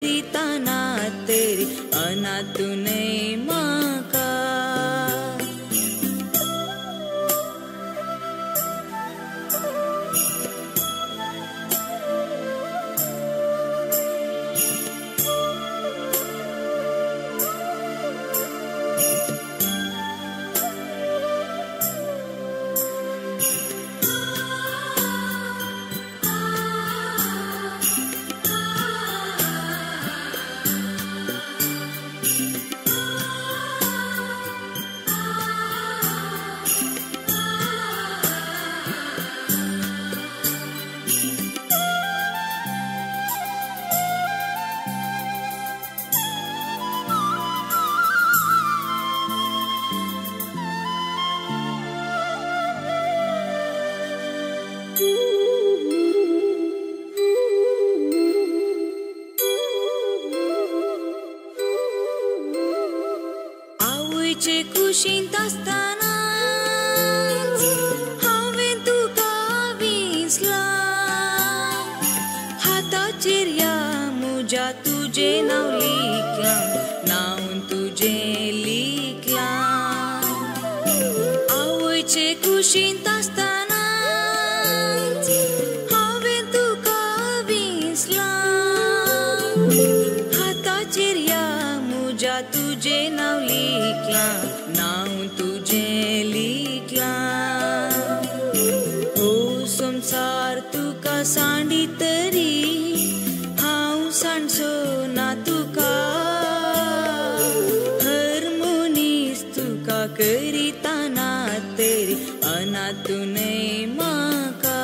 करिता तरी अनातूनय म्हाका। आवयचे कुशींत आसतना हांवें तुका विसलां, हाताचेर ह्या म्हज्या तुजें नांव लिखलां, नांव तुजें लिखलां। आवयचे कुशींत आसतना हांवें तुका विसलां, हाताचेर ह्या म्हज्या तुजें नांव लिखलां, नांव तुजें लिखलां। हो संवसार तुका सांडी तरी हांव सांडचो ना तुका, हर मनीस तुका करिता ना तरी अनातूनय म्हाका।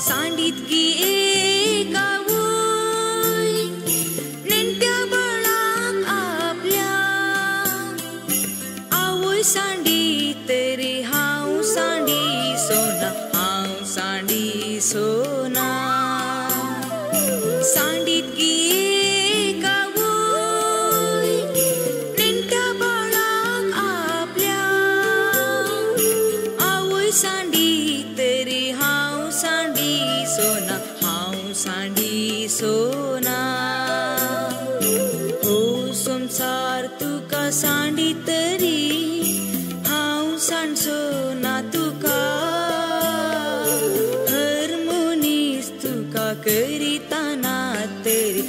सांडीत एक आवय नेणट्या बाळाक आपल्या, आवय सांडी तरी हांव सांडी सोना, हांव सांडी सोना। सांडीत एक आवय नेणट्या बाळाक आपल्या, आवय सांडी तरी हांव सांडी सोना, हांव सांडी सोना। हो संवसार तुका सांडी तरी हांव सांडचो ना तुका, हर मनीस तुका करिता ना तरी।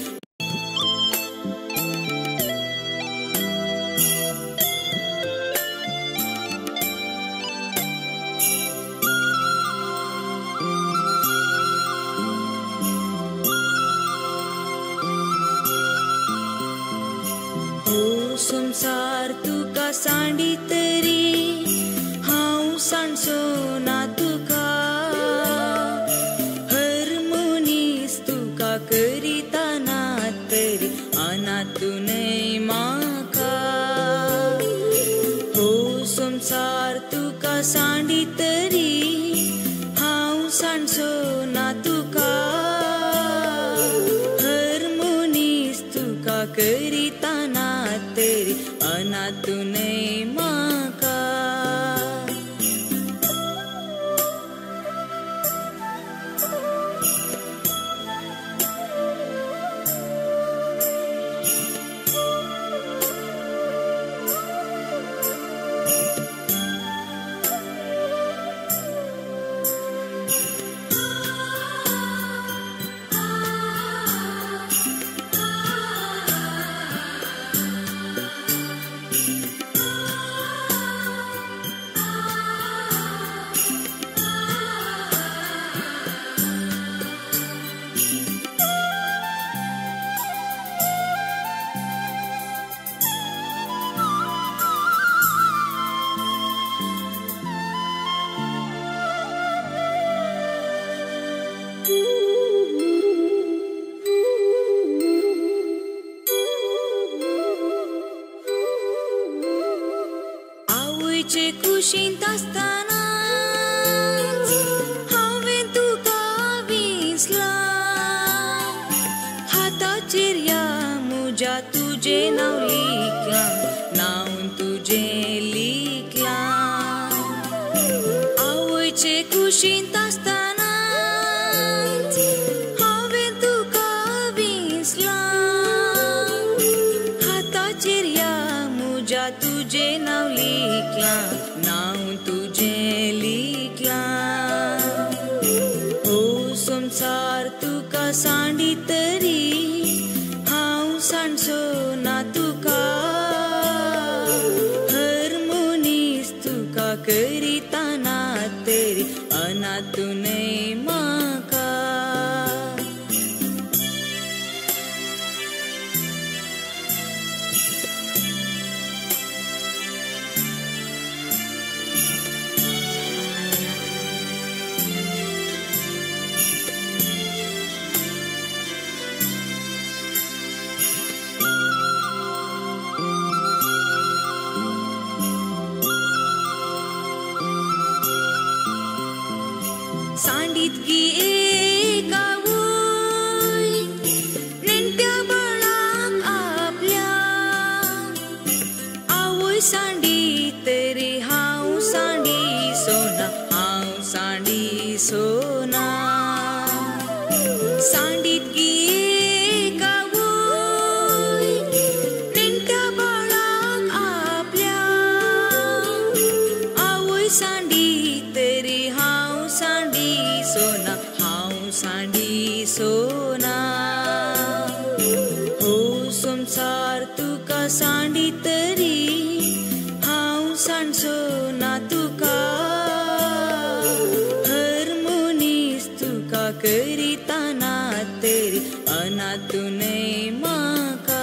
हो संवसार तुका सांडी तरी हांव सांडचो ना तुका, हर मनीस तुका करिता ना तरी अनातूनय म्हाका। हो संवसार तुका सांडी तरी हांव सांडचो ना तुका, हर मनीस तुका करिता ना तरी अनातूनय म्हाका। Ah. आवयचे कुशींत आसतना हांवें तुका विसलां. हाताचेर ह्या म्हज्या तुजें नांव लिखलां, नांव तुजें लिखलां. आवयचे कुशींत आसतना हांवें तुका विसलां. हाताचेर ह्या म्हज्या तुजें नांव लिखलां, नांव तुजें लिखलां. हो संवसार तुका सांडी तरी हांव सांडचो ना तुका. हर मनीस तुका करिता ना तरी अनातूनय म्हाका. सांडीत गी एक आवय नेणट्या बाळाक आपल्या. आवय सांडी तरी हांव सांडी सोना, हांव सांडी सोना. सांडीत गी एक आवय नेणट्या बाळाक आपल्या. आवय सांडी तरी हांव सांडी सोना, हांव सांडी सोना. हो संवसार तुका सांडी तरी हांव सांडचो ना तुका. हर मनीस तुका करिता ना तरी अनातूनय म्हाका.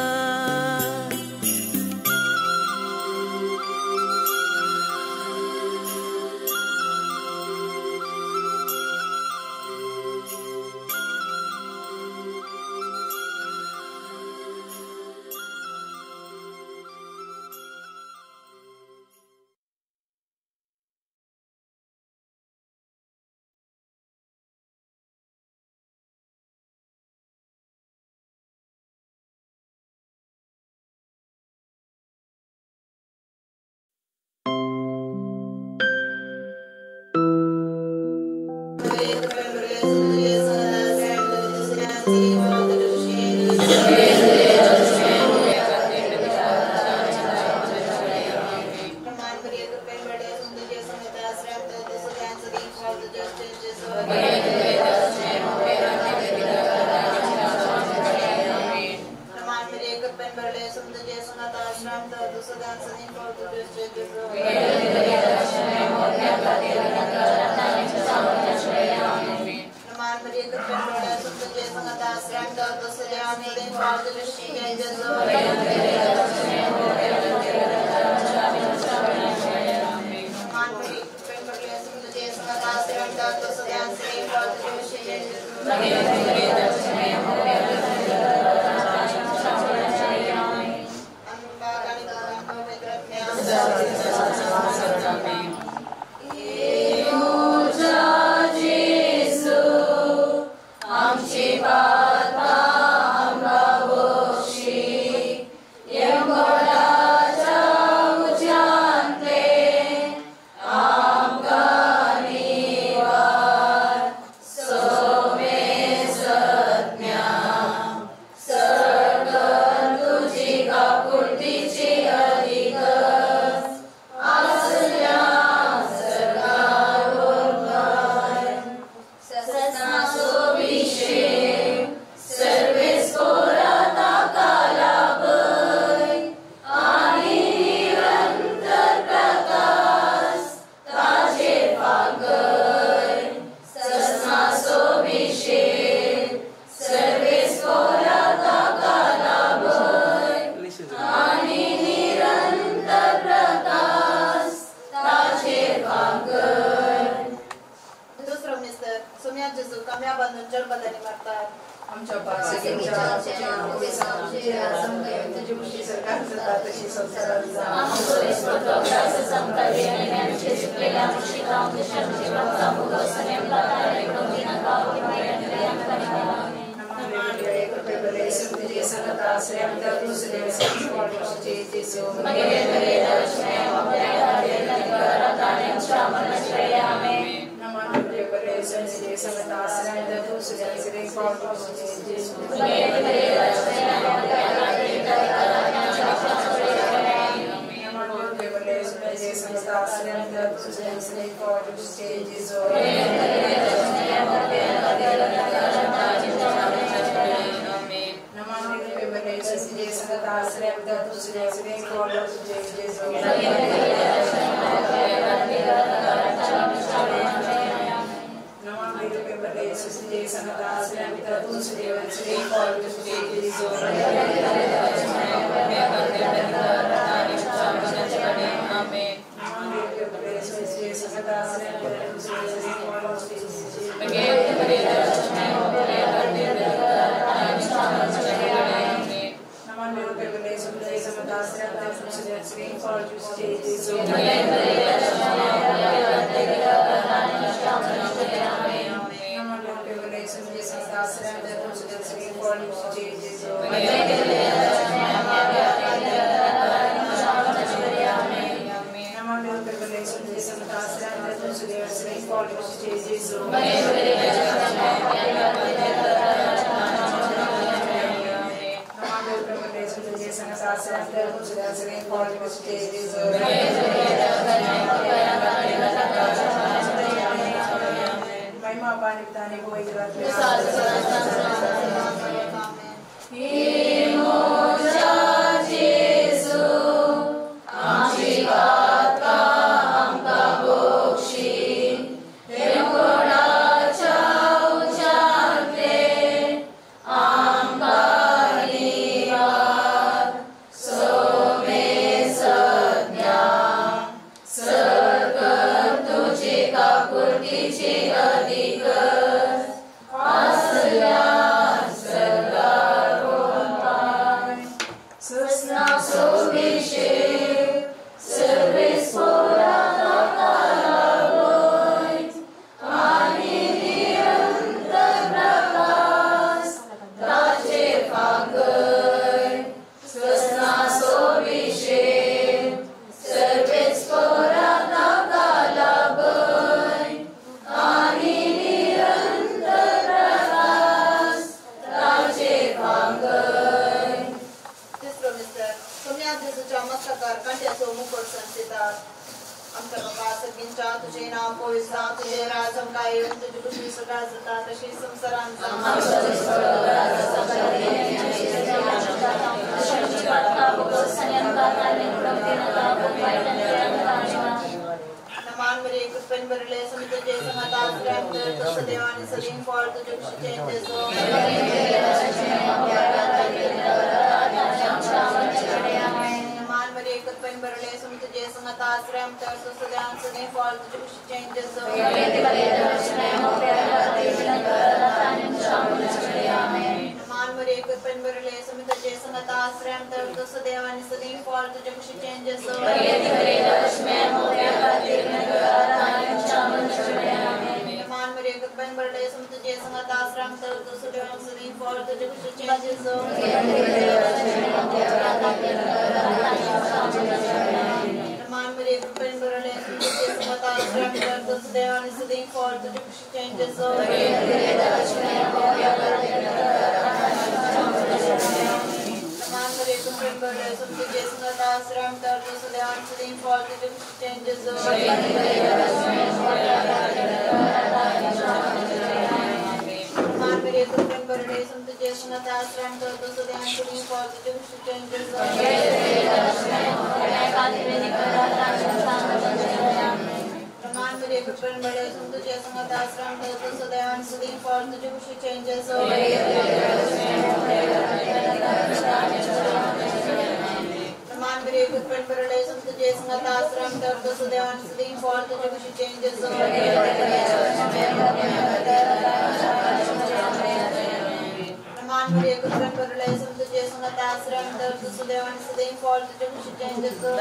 तुझे संगत आश्रय दर तू सदैव आणि सदैव फॉल तुझे खुशीचे जसो।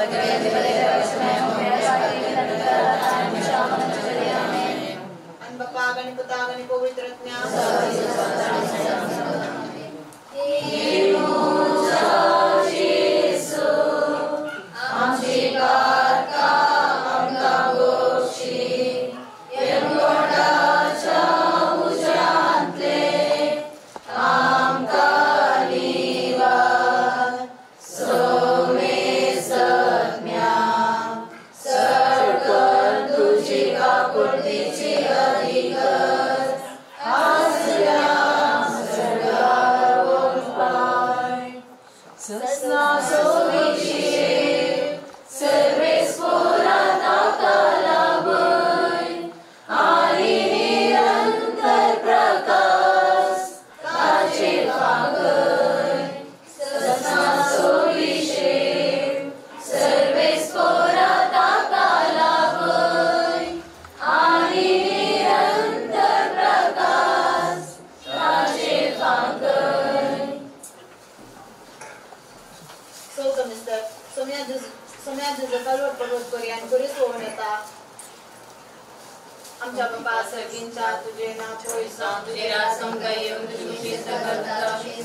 आणि बापा आणि पुता आणि पवित्र आत्म्या। आमच्या बापा सर्गींच्या तुझे नाव पवित्र तुझे राज आमकां येवं, तुजी इत्सा करता तुजी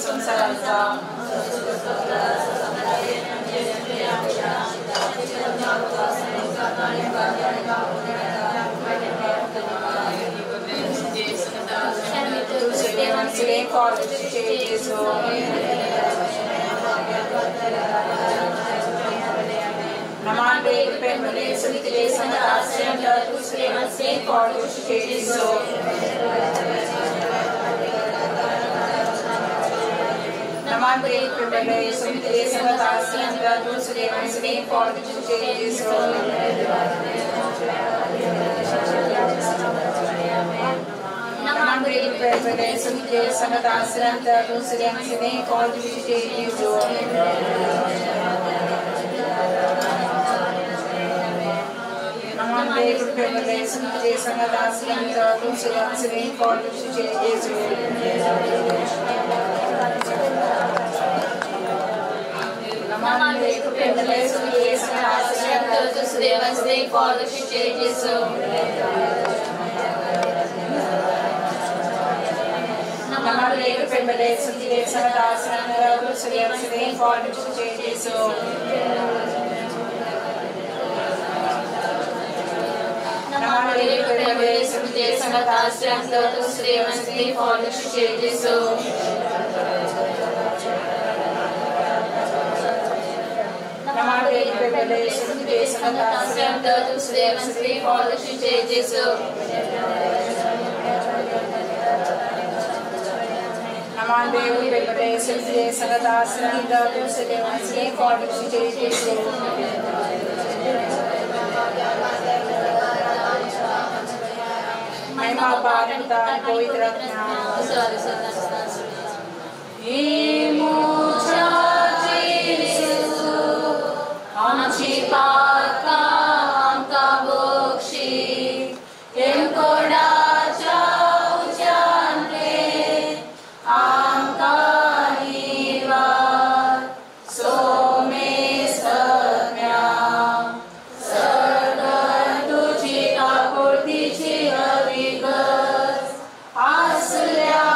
संवसारांत नमान रे कृपेमुळे तुझे संगत आसल्यान तूं सुदेवांचे फळ तुझे जेजू. नमान रे कृपेमुळे तुझे संगत आसल्यान तूं सुदेवांचे फळ तुझे जेजू. नमान रे कृपेमुळे तुझे संगत आसल्यान तूं सुदेवांचे फळ तुझे जेजू. नमान रे कृपेमुळे तुझे संगत आसल्यान तूं सुदेवांचे फळ तुझे जेजू. नमान रे कृपेमुळे तुझे संगत आसल्यान तूं सुदेवांचे फळ तुझे जेजू. नमान रे कृपेमुळे तुझे संगत आसल्यान तूं सुदेवांचे फळ तुझे जेजू. नमान रे कृपेमुळे तुझे संगत आसल्यान तूं सुदेवांचे फळ तुझे जेजू. नमान रे कृपेमुळे तुझे संगत आसल्यान तूं सुदेवांचे फळ तुझे जेजू. नमान रे कृपेमुळे तुझे संगत आसल्यान तूं सुदेवांचे फळ तुझे जेजू. महिमा पारंता पवित्र आत्मा. आमची पातकां आमकां बक्षी, हेमकोडाच्या उज्यांतले आमकां निवार. सोमेस्तज्ञा सगळ तुजी काकुळतीची अविगत आसल्या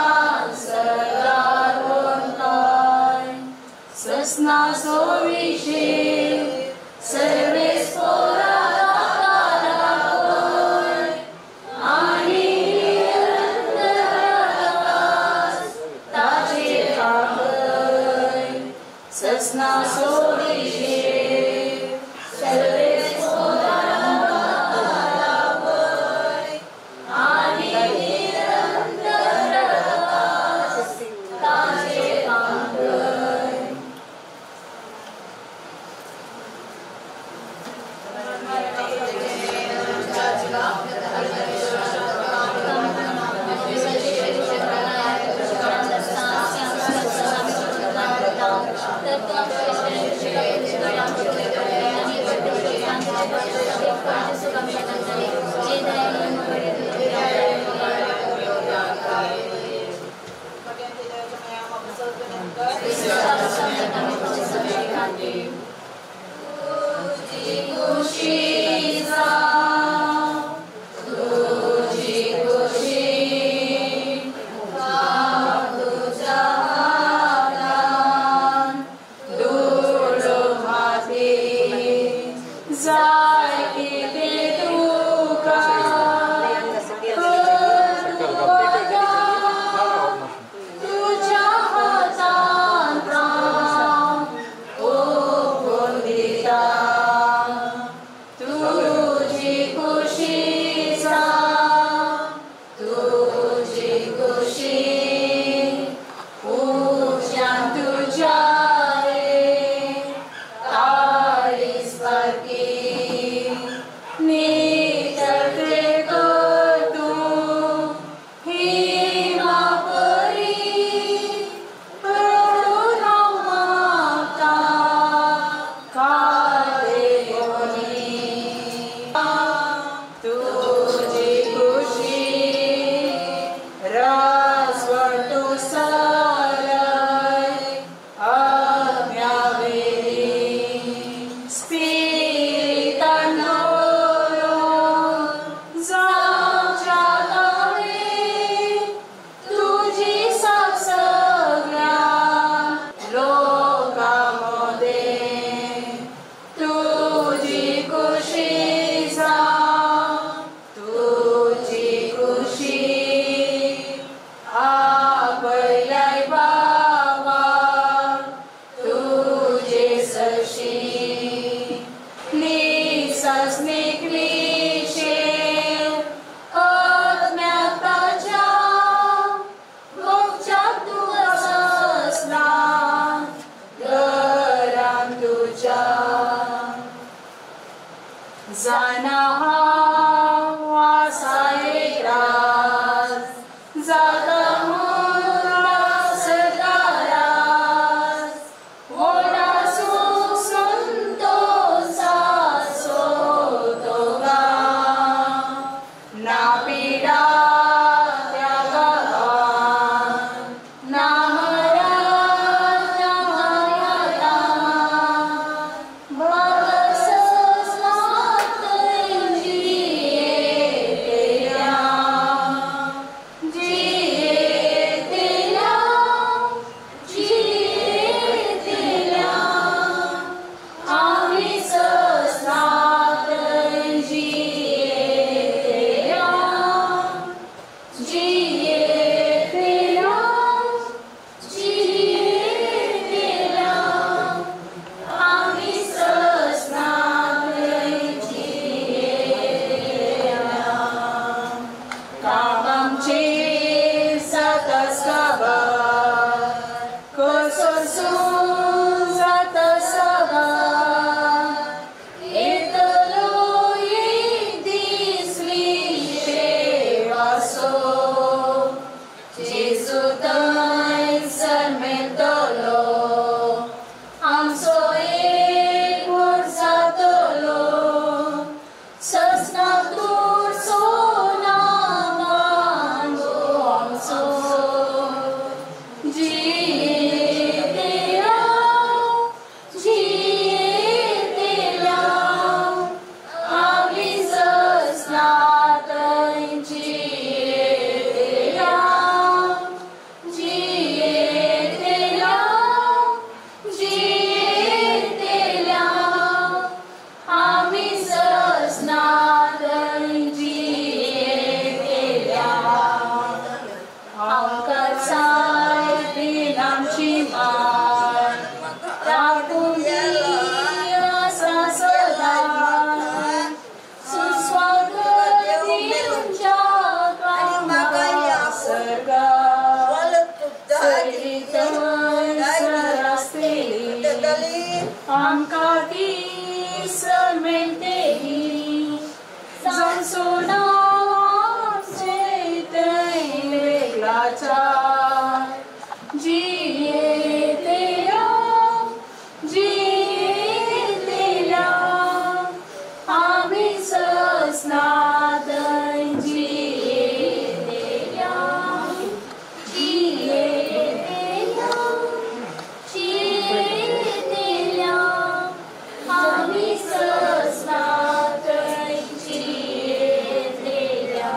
सदारोंताय ससना सोविशे सर्वेस आनी ताचे ठाकय ससना सोविशे सर्वेस आनी ताचे ठाकय. जाणा हांव आसा एक राज जाता म्हूण सरकारास व्हडा सूख संतोषाचो तो गांव ना पिडा त्या गांवांत ना मरण ना माया भगसनात जियेतेल्या जियेतेल्या जियेतेल्या आमी ससनात जियेतेल्या जियेतेल्या जियेतेल्या आमी ससनात जियेतेल्या काम आमचें जाता साबार कसोसून जाता साबार येतलो एक दीस विशेवासो जेजू थंयसर मेळटलो आमचो एक व्हड जातलो ससनाक उरचो ना मांडो आमचो जियेतेल्या जियेतेल्या आमी ससनात जियेतेल्या जियेतेल्या जियेतेल्या आमी ससनात जियेतेल्या आमकां जाय बीन आमची माय राखून दी आसा सदां सुस्वागत दिवच्या कामाक सर्गाक सगळीं थंयसर आसतली आमकां दीस मेळटली जावचो ना आमचे थंय वेगळाचार जियेतेल्या जियेतेल्या आमी ससनात जियेतेल्या जियेतेल्या जियेतेल्या आमी ससनात जियेतेल्या.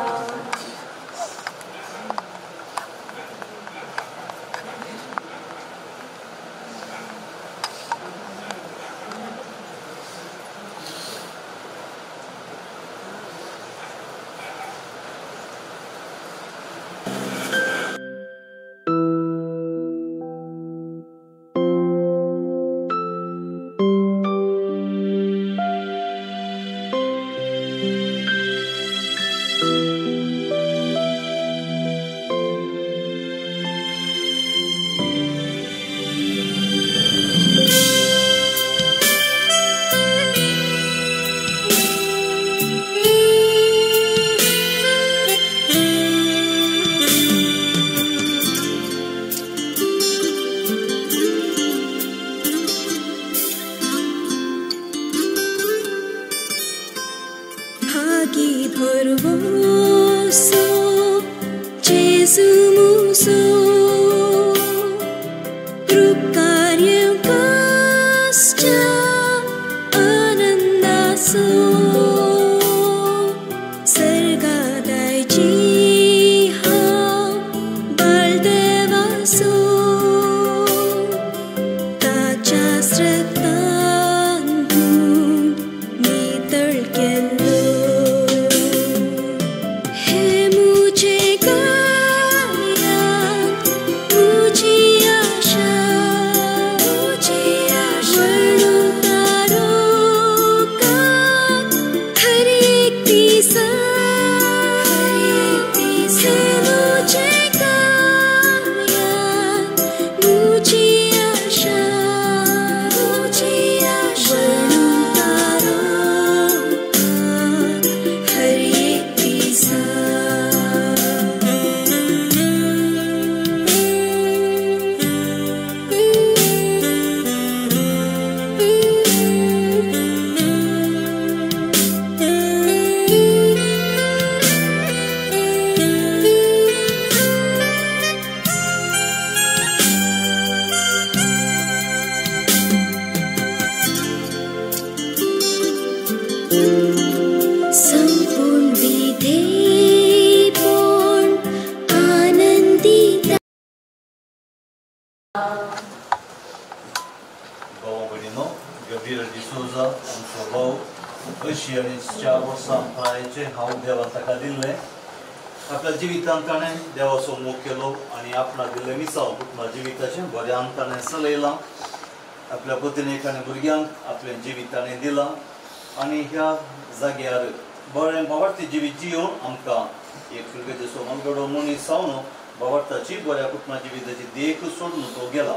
भागी भरवोसो जेजू मुसो कृपकार्य कास्च्या आनंदासो सर्गादायची हांव बाळदेवासो ताच्या रक्तान धुवन नितळ केल्लो हे मुझे गाया भाव भयणीनो, गंभीर डिसोजा आमचो भाव 80 आनी 4 वर्सां पिरायेचे हांव देवान ताका दिल्लें. आपल्या जिवितांत ताणें देवाचो मोग केलो आनी आपणाक दिल्लें मिसांव कुटुंबा जिविताचें बऱ्यान ताणें चलयलां. आपल्या पत्नीक आनी भुरग्यांक आपलें जिवीत ताणें दिलां आनी ह्या जाग्यार बरें बावार्थी जिवीत जियोवन आमकां एक फिरगेचो मनगडो मनीस जावन बावार्थाची बऱ्या कुटुंबा जिविताची देख सोडून तो गेला.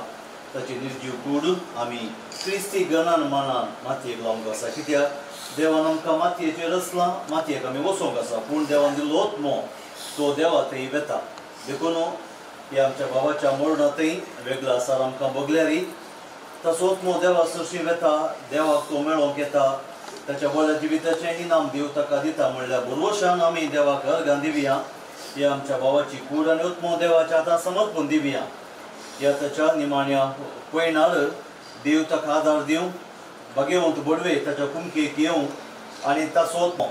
ताची निर्जीव कूड आमी क्रिस्ती गणान मानान मातयेक लावंक आसा. कित्याक देवान आमकां मातयेचेर रचलां, मातयेक आमी वचोंक आसा, पूण देवान दिल्लो आत्मो तो देवा थंय वेता. देखून ह्या आमच्या भावाच्या मरणांतय वेगळो आसार आमकां भोगल्यारी ताचो आत्मो देवा सरशी वेता, देवाक तो मेळोंक येता. ताच्या बऱ्या जिविताचें इनाम देव ताका दिता म्हणल्यार भरवशान आमी देवाक अर्गां दिवया. ह्या आमच्या भावाची कूड आनी आत्मो देवाच्या हातान समर्पण दिवया. ह्या ताच्या निमाण्या पयणार देव ताका आदार दिवं, भाग्यवंत बडवे ताच्या कुमकेक येवं आनी ताचो आत्मो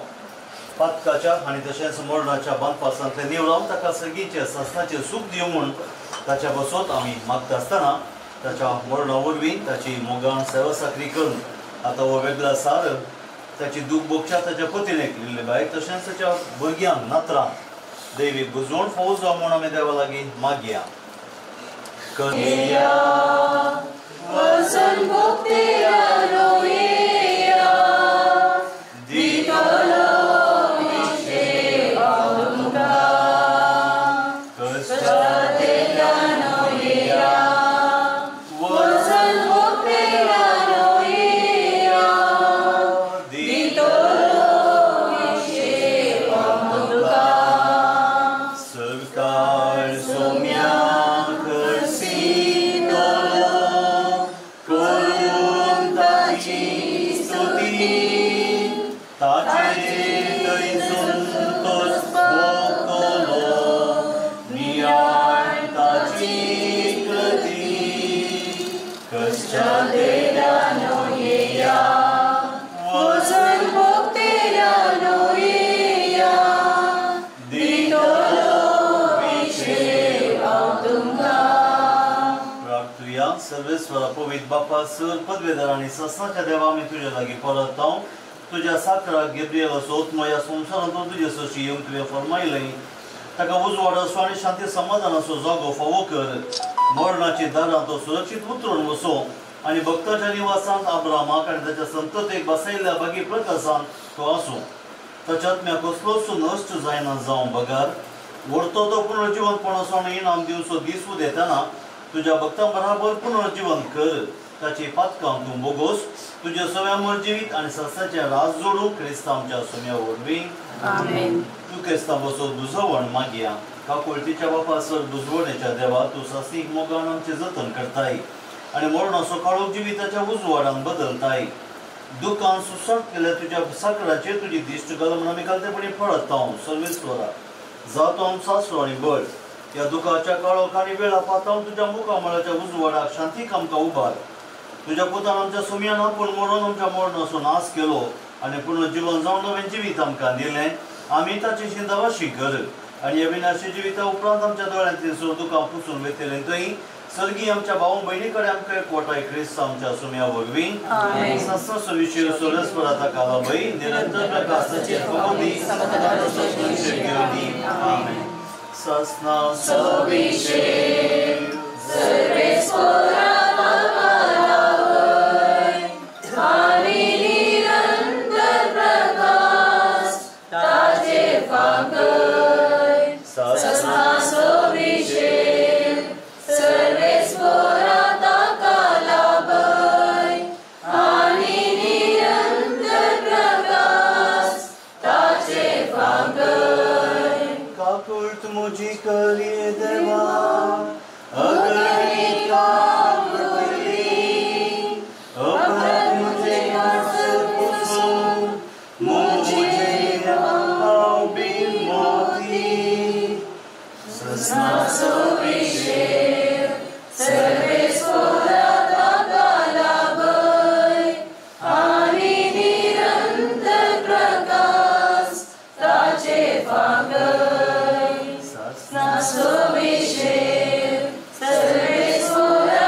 पातकाच्या आनी तशेंच मरणाच्या बांदपासांतलें निवळावन ताका सर्गीचें सासणाचें सूख दिवं म्हूण ताच्या बसोत आमी मागता आसतना ताच्या मरणा वरवीं ताची मोगान सेवा साकरी करून आतां हो वेगळा सार ताची दूख भोगच्या ताच्या पतीणेक लिल्ले बायक तशेंच ताच्या भुरग्यांक नातरांक दैवीक बुजवण फावो जावं म्हूण आमी देवा लागीं मागया. करिया वचन भोगतेया रोयेया दितलो विशे तुमकां कश्टांतल्यान येया वचन भोगतेया रोयेया दितलो विशे तुमकां सरकार सोम्या सर्वेस्वरा पवित्र बापा सर पदवेदार आनी सासणाच्या देवा आमी तुज्या लागीं परत हांव तुज्या साकरा गेब्रियलाचो आत्मो ह्या संवसारांत तुजे सरशी येवंक तुवें फर्मायलें. ताका उजवाड आसो आनी शांती समाधानाचो जागो फावो कर. मरणाची दारां तो सुरक्षीत उतरून वसो आनी भक्ताच्या निवासांत आब्रामाक आनी ताच्या संततेक बसयल्ल्या बागी प्रकाशांत तो आसूं. ताच्या आत्म्याक कसलोच नश्ट जायना जावं बगर व्हरतो तो पुनर्जिवंतपणाचो आनी इनाम दिवचो दीस उदेतना तुज्या भक्तां बराबर पुनर्जीवन कर. ताची पातकां तूं बोगोस तुज्या सव्या मर्जिवीत आनी सासणाचें राज जोडूं क्रिस्तांव आमच्या सोम्या वरवीं. तूं क्रिस्तांव बसो बुजवण मागया. काकुळटीच्या बापा सर बुजवणेच्या देवा तूं सासणीक मोगान आमचें जतन करताय आनी मरणाचो काळोख जिविताच्या उजवाडान बदलताय. दुकान सुसाट केल्या तुज्या साकराचेर तुजी दिश्ट घाल म्हूण आमी कालतेपणी पळत हांव सर्वेस्वरा जातो आमचो सासरो आनी बळ. ह्या दुखाच्या काळोख आनी वेळा पातावन तुज्या मुखामळाच्या उजवाडाक शांतीक आमकां उबार. तुज्या पुतान आमच्या सुमयान आपूण मरून आमच्या मरणाचो नाश केलो आनी पुनर्जीवन जावन नवें जिवीत आमकां दिलें. आमी ताची शिंदावाशी कर आनी अविनाशी जिविता उपरांत आमच्या दोळ्यांतलीं सर दुकां पुसून वेतलें थंय सर्गी आमच्या भाव भयणी कडेन आमकां एकवटाय क्रिस्त आमच्या सुम्या वरवीं. सासणा सविशेर सर्वेस्वरा ताका लाभय निरंतर प्रकाशाचेर फगोदी. आमेन. सासणा सविशेर सर्वेस्वरा ताका लाभय आनी निरंतर प्रकाश ताचे फांकय. सासणा सविशेर सर्वेस्वरा ताका लाभय आनी निरंतर प्रकाश ताचे फांकय. काकुळट म्हजी करिये देवा अगणित काकुळटी अपराध म्हजे कासर पुसून म्हजे हांव बिनमोती. ससना सविशेर सर्वेस्वरा ताका लाभय आनी निरंतर प्रकाश ताचे फांकय. ससना सविशेर सर्वेस्वरा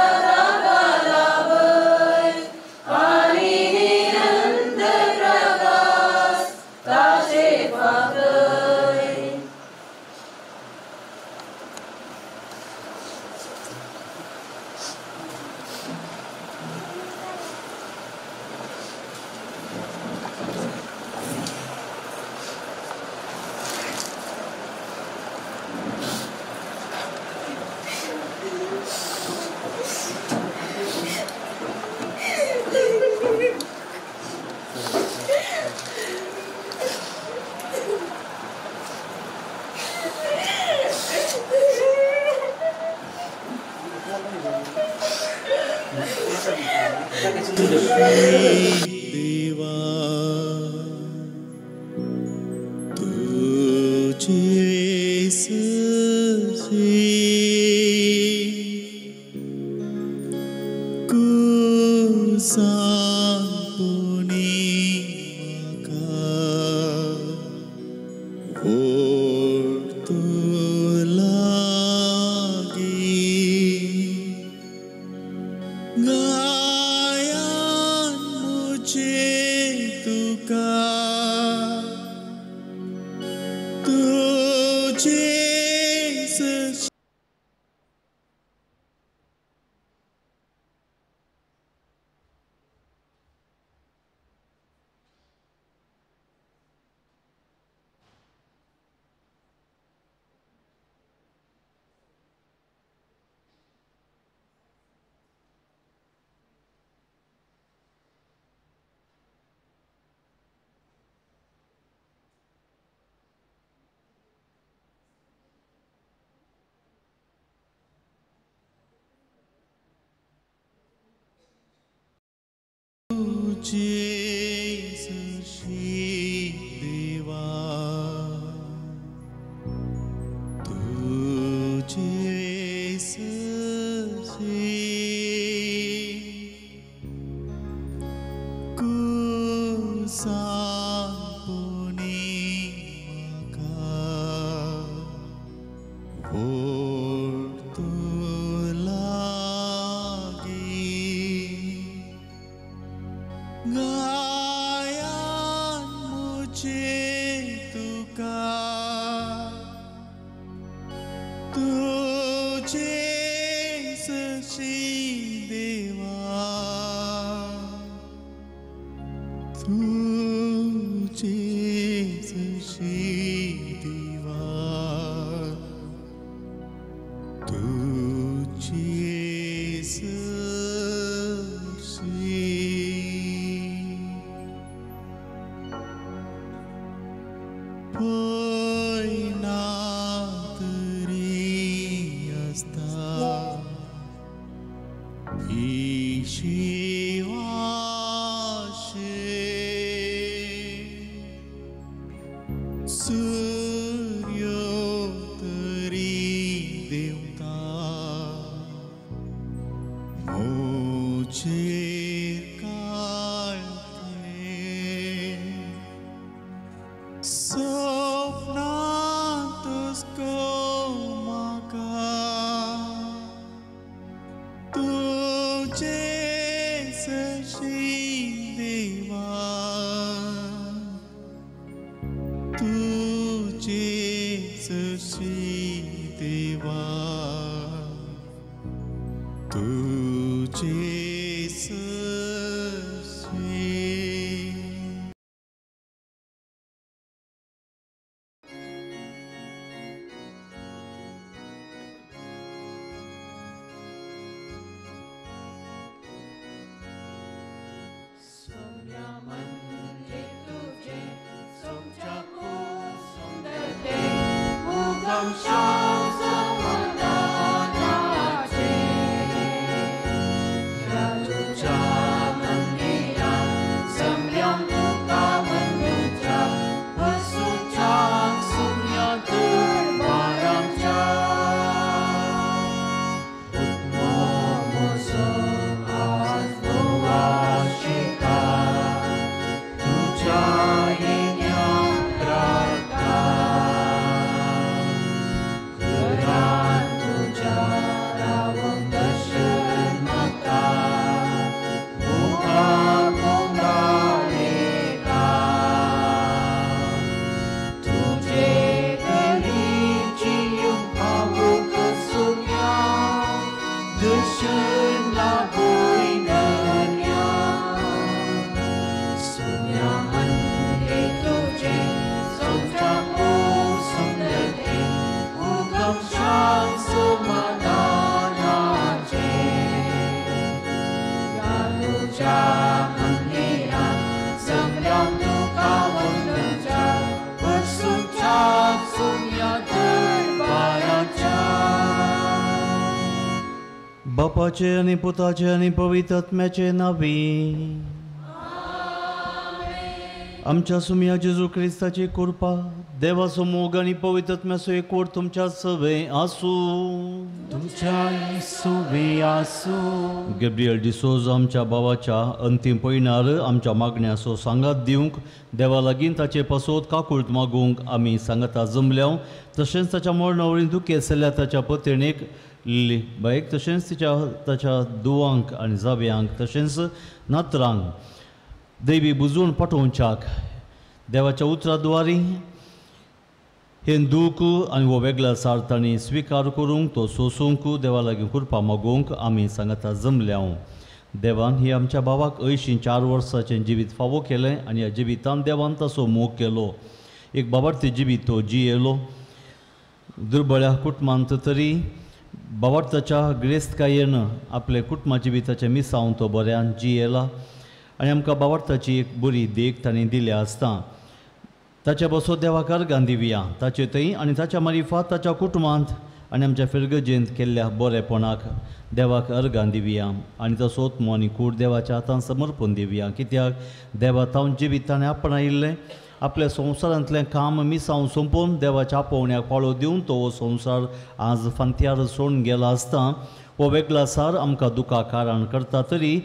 देवा तुझे सजी कुसांतुनी म्हाका ओडतो लागी गायान मुझे तुका तुझे सजी तुझे सजी देवा तुझे सजी कुसांतुनी म्हाका ओडतो लागी गायान मुझे तुका तुझे सजी देवा तुझे सजी देवा तुझे सजी पयना तरी आसता इशिवाशे सूर्यो तरी देवता मोचेर काळथे स्वप्नांतच को म्हाका तुझे सजी देवा तुझे सजी देवा तुझे सजी बापाचे आनी पुताचे आनी पवित्र आत्म्याचे नांवी आमच्या सुमया जेजू क्रिस्ताची कृपा, देवाचो मोग आनी पवित्र आत्म्याचो एकवट तुमच्या सवे आसूं. तुमच्या सुवे आसूं. गॅब्रियल डिसोजा आमच्या भावाच्या अंतीम पयणार आमच्या मागण्याचो सांगात दिवंक देवा लागीं ताचे पासत काकूळट मागूंक आमी सांगाता जमल्या. तशेंच ताच्या मरणावरीं दुखेस्त जाल्ल्या ताच्या पत्नीक लिली बायक, तशेंच तिच्या ताच्या दुवांक आनी जाव्यांक, तशेंच नातरांक देवी बुजून पाठोवच्याक देवाच्या उतरा द्वारी हें दूख आनी हो वेगळ्या सार तांणी स्विकार करूंक, तो सोसूंक देवा लागीं कृपा मागूंक आमी सांगाता जमल्या. देवान ही आमच्या भावाक 84 वर्साचें जिवीत फावो केलें आनी ह्या जिवितान देवान ताचो मोग केलो. एक बाबार्थी जिवीत तो जियेलो. दुर्बळ्या कुटुंबांत तरी बाबार्थाच्या गिरेस्तकायेन आपले कुटुंबा जिविताचें मिसावन तो बऱ्यान जियेला आनी आमकां बाबार्थाची एक बरी देख तांणी दिल्या आसता. ताच्या बसो देवाक अर्गां दिवया ताचे थंय आनी ताच्या मारिफात ताच्या कुटुंबांत आनी आमच्या फिरगजेंत केल्ल्या बरेपणाक देवाक अर्गां दिवया आनी ताचो आत्मो आनी कूड देवाच्या हातान समर्पण दिवया. कित्याक देवा तावन जिवीत ताणें आपणायिल्लें आपल्या संवसारांतलें काम मिसावन सोंपोवन देवाच्या आपोवण्याक पाळो दिवन तो हो संवसार आज फांत्यार सोडून गेला आसता. हो वेगळा सार आमकां दुखा कारण करता तरी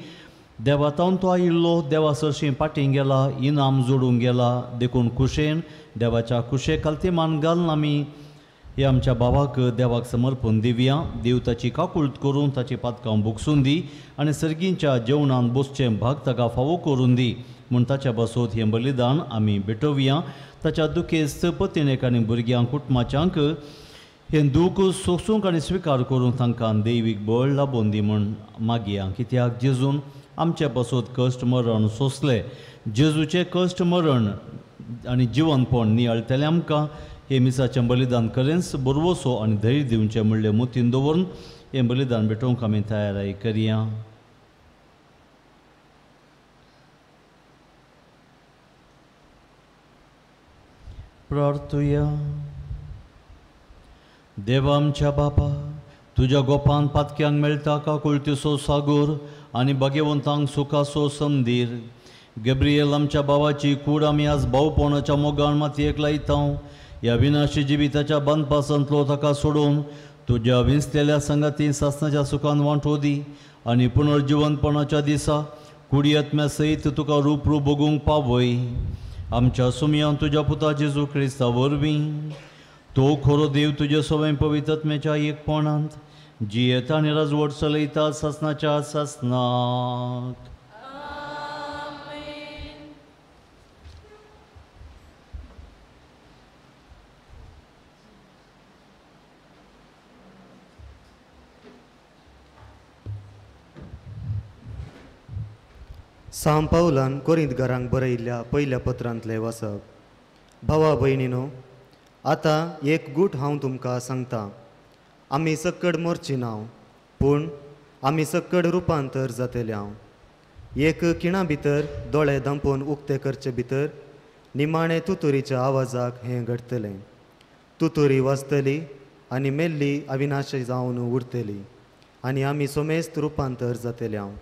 देवा तावन तो आयिल्लो देवा सरशीं फाटीं गेला, इनाम जोडूंक गेला. देखून खुशेन देवाच्या खुशे खालती मान घालून आमी हे आमच्या भावाक देवाक समर्पण दिवया. देव ताची काकूळट करून ताची पातकां भोगसून दी आनी सर्गींच्या जेवणान बसचें भाग ताका फावो करून दी म्हूण ताच्या बसोत हें बलिदान आमी भेटोवया. ताच्या दुखेस्त पत्नीक आनी भुरग्यांक कुटुंबाच्यांक हें दूख सोसूंक आनी स्विकार करूंक तांकां दैवीक बळ लाबोवन दी म्हूण मागया. कित्याक जेजून आमचे पासत कश्ट मरण सोंसले. जेजूचें कश्ट मरण आनी जिवनपण नियाळटलें आमकां हें मिसाचें बलिदान करेंच बरवसो आनी धैर्य दिवचें म्हणलें मोतीन दवरून हें बलिदान भेटोवंक आमी तयाराय करया. प्रार्थुया. देवा आमच्या बापा, तुज्या गोपान पातक्यांक मेळटा काकुळतीचो सागोर आनी भाग्यवंतांक सुखाचो संदीर. गॅब्रियल आमच्या भावाची कूड आमी आज भावपणाच्या मोगान मातयेक लायता. ह्या विनाशी जिविताच्या बांदपासांतलो ताका सोडून तुज्या विंचलेल्या संगाती सासनाच्या सुखान वांटो दी आनी पुनर्जिवनपणाच्या दिसा कुडी आत्म्या सयत तुका रूप रूप भोगूंक पावय. आमच्या सुमयान तुज्या पुता जेजू क्रिस्ता वरवीं तो खरो देव तुज्या सवय पवित्र आत्म्याच्या एकपणांत जियेता आनी राजवट चलयता सासनाच्या सासनाक. सांव पावलान कोरिंतकारांक बरयिल्ल्या पयल्या पत्रांतलें वाचप. भावा भयणीनो, आतां एक गूट हांव तुमकां सांगता. आमी सक्कड मोरची नांव, पूण आमी सक्कड रुपांतर जातले हांव. एक खिणा भितर दोळे धांपून उक्ते करचे भितर निमाणे तुतुरीच्या आवाजाक हें घडटलें. तुतुरी वाजतली आनी मेल्ली अविनाशी जावन उरतली आनी आमी सोमेस्त रुपांतर जातले हांव.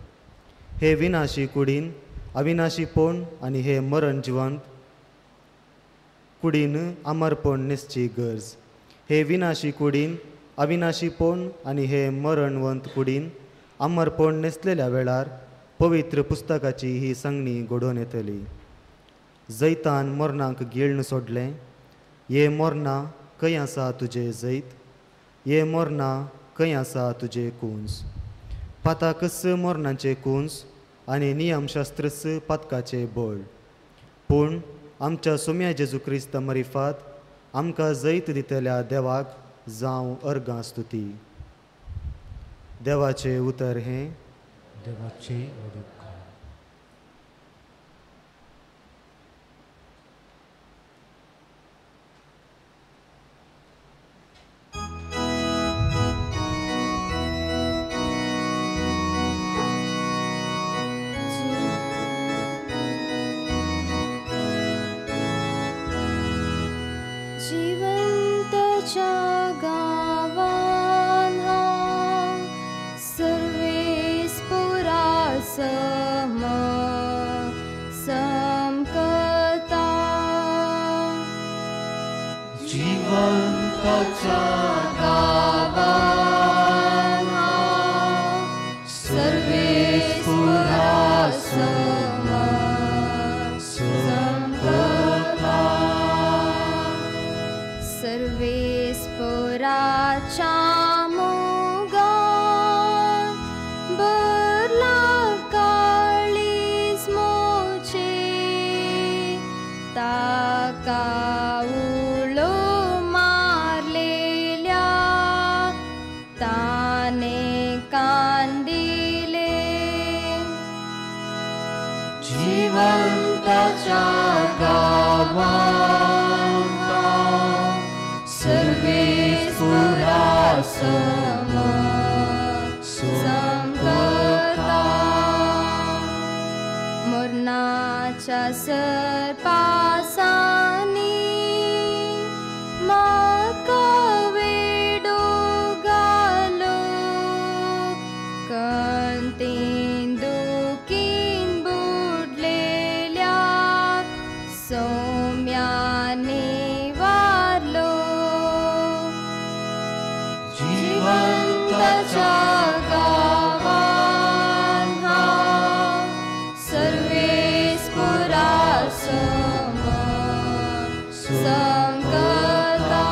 हे विनाशी कुडीन अविनाशीपण आनी हे मरण जिवंत कुडीन अमरपण न्हेसची गरज. हे विनाशी कुडीन अविनाशीपण आनी हे मरणवंत कुडीन अमरपण न्हेसलेल्या वेळार पवित्र पुस्तकाची ही सांगणी घडोवन येतली. जैतान मरणाक गिळ्ण सोडलें. ये मरणा खंय आसा तुजें जैत? ये मरणा खंय आसा तुजें कुंस? पाताकच मरणाचें कुंस आनी नियमशास्त्रच पातकाचें बळ. पूण आमच्या सोम्या जेजू क्रिस्त मरिफात आमकां जैत दितल्या देवाक जावं अर्गां स्तुती. देवाचें उतर हें. देवाचें उतर. जिवंतच्या गावान हांव सर्व सम संकता मरणाच्या सरपासांनी म्हाका वेडो घालो कंतीन दुखीन बुडलेल्या सौम्यानी वारलो जिवंताच्या गांवान हांव सर्वेस्पुरा सम संकता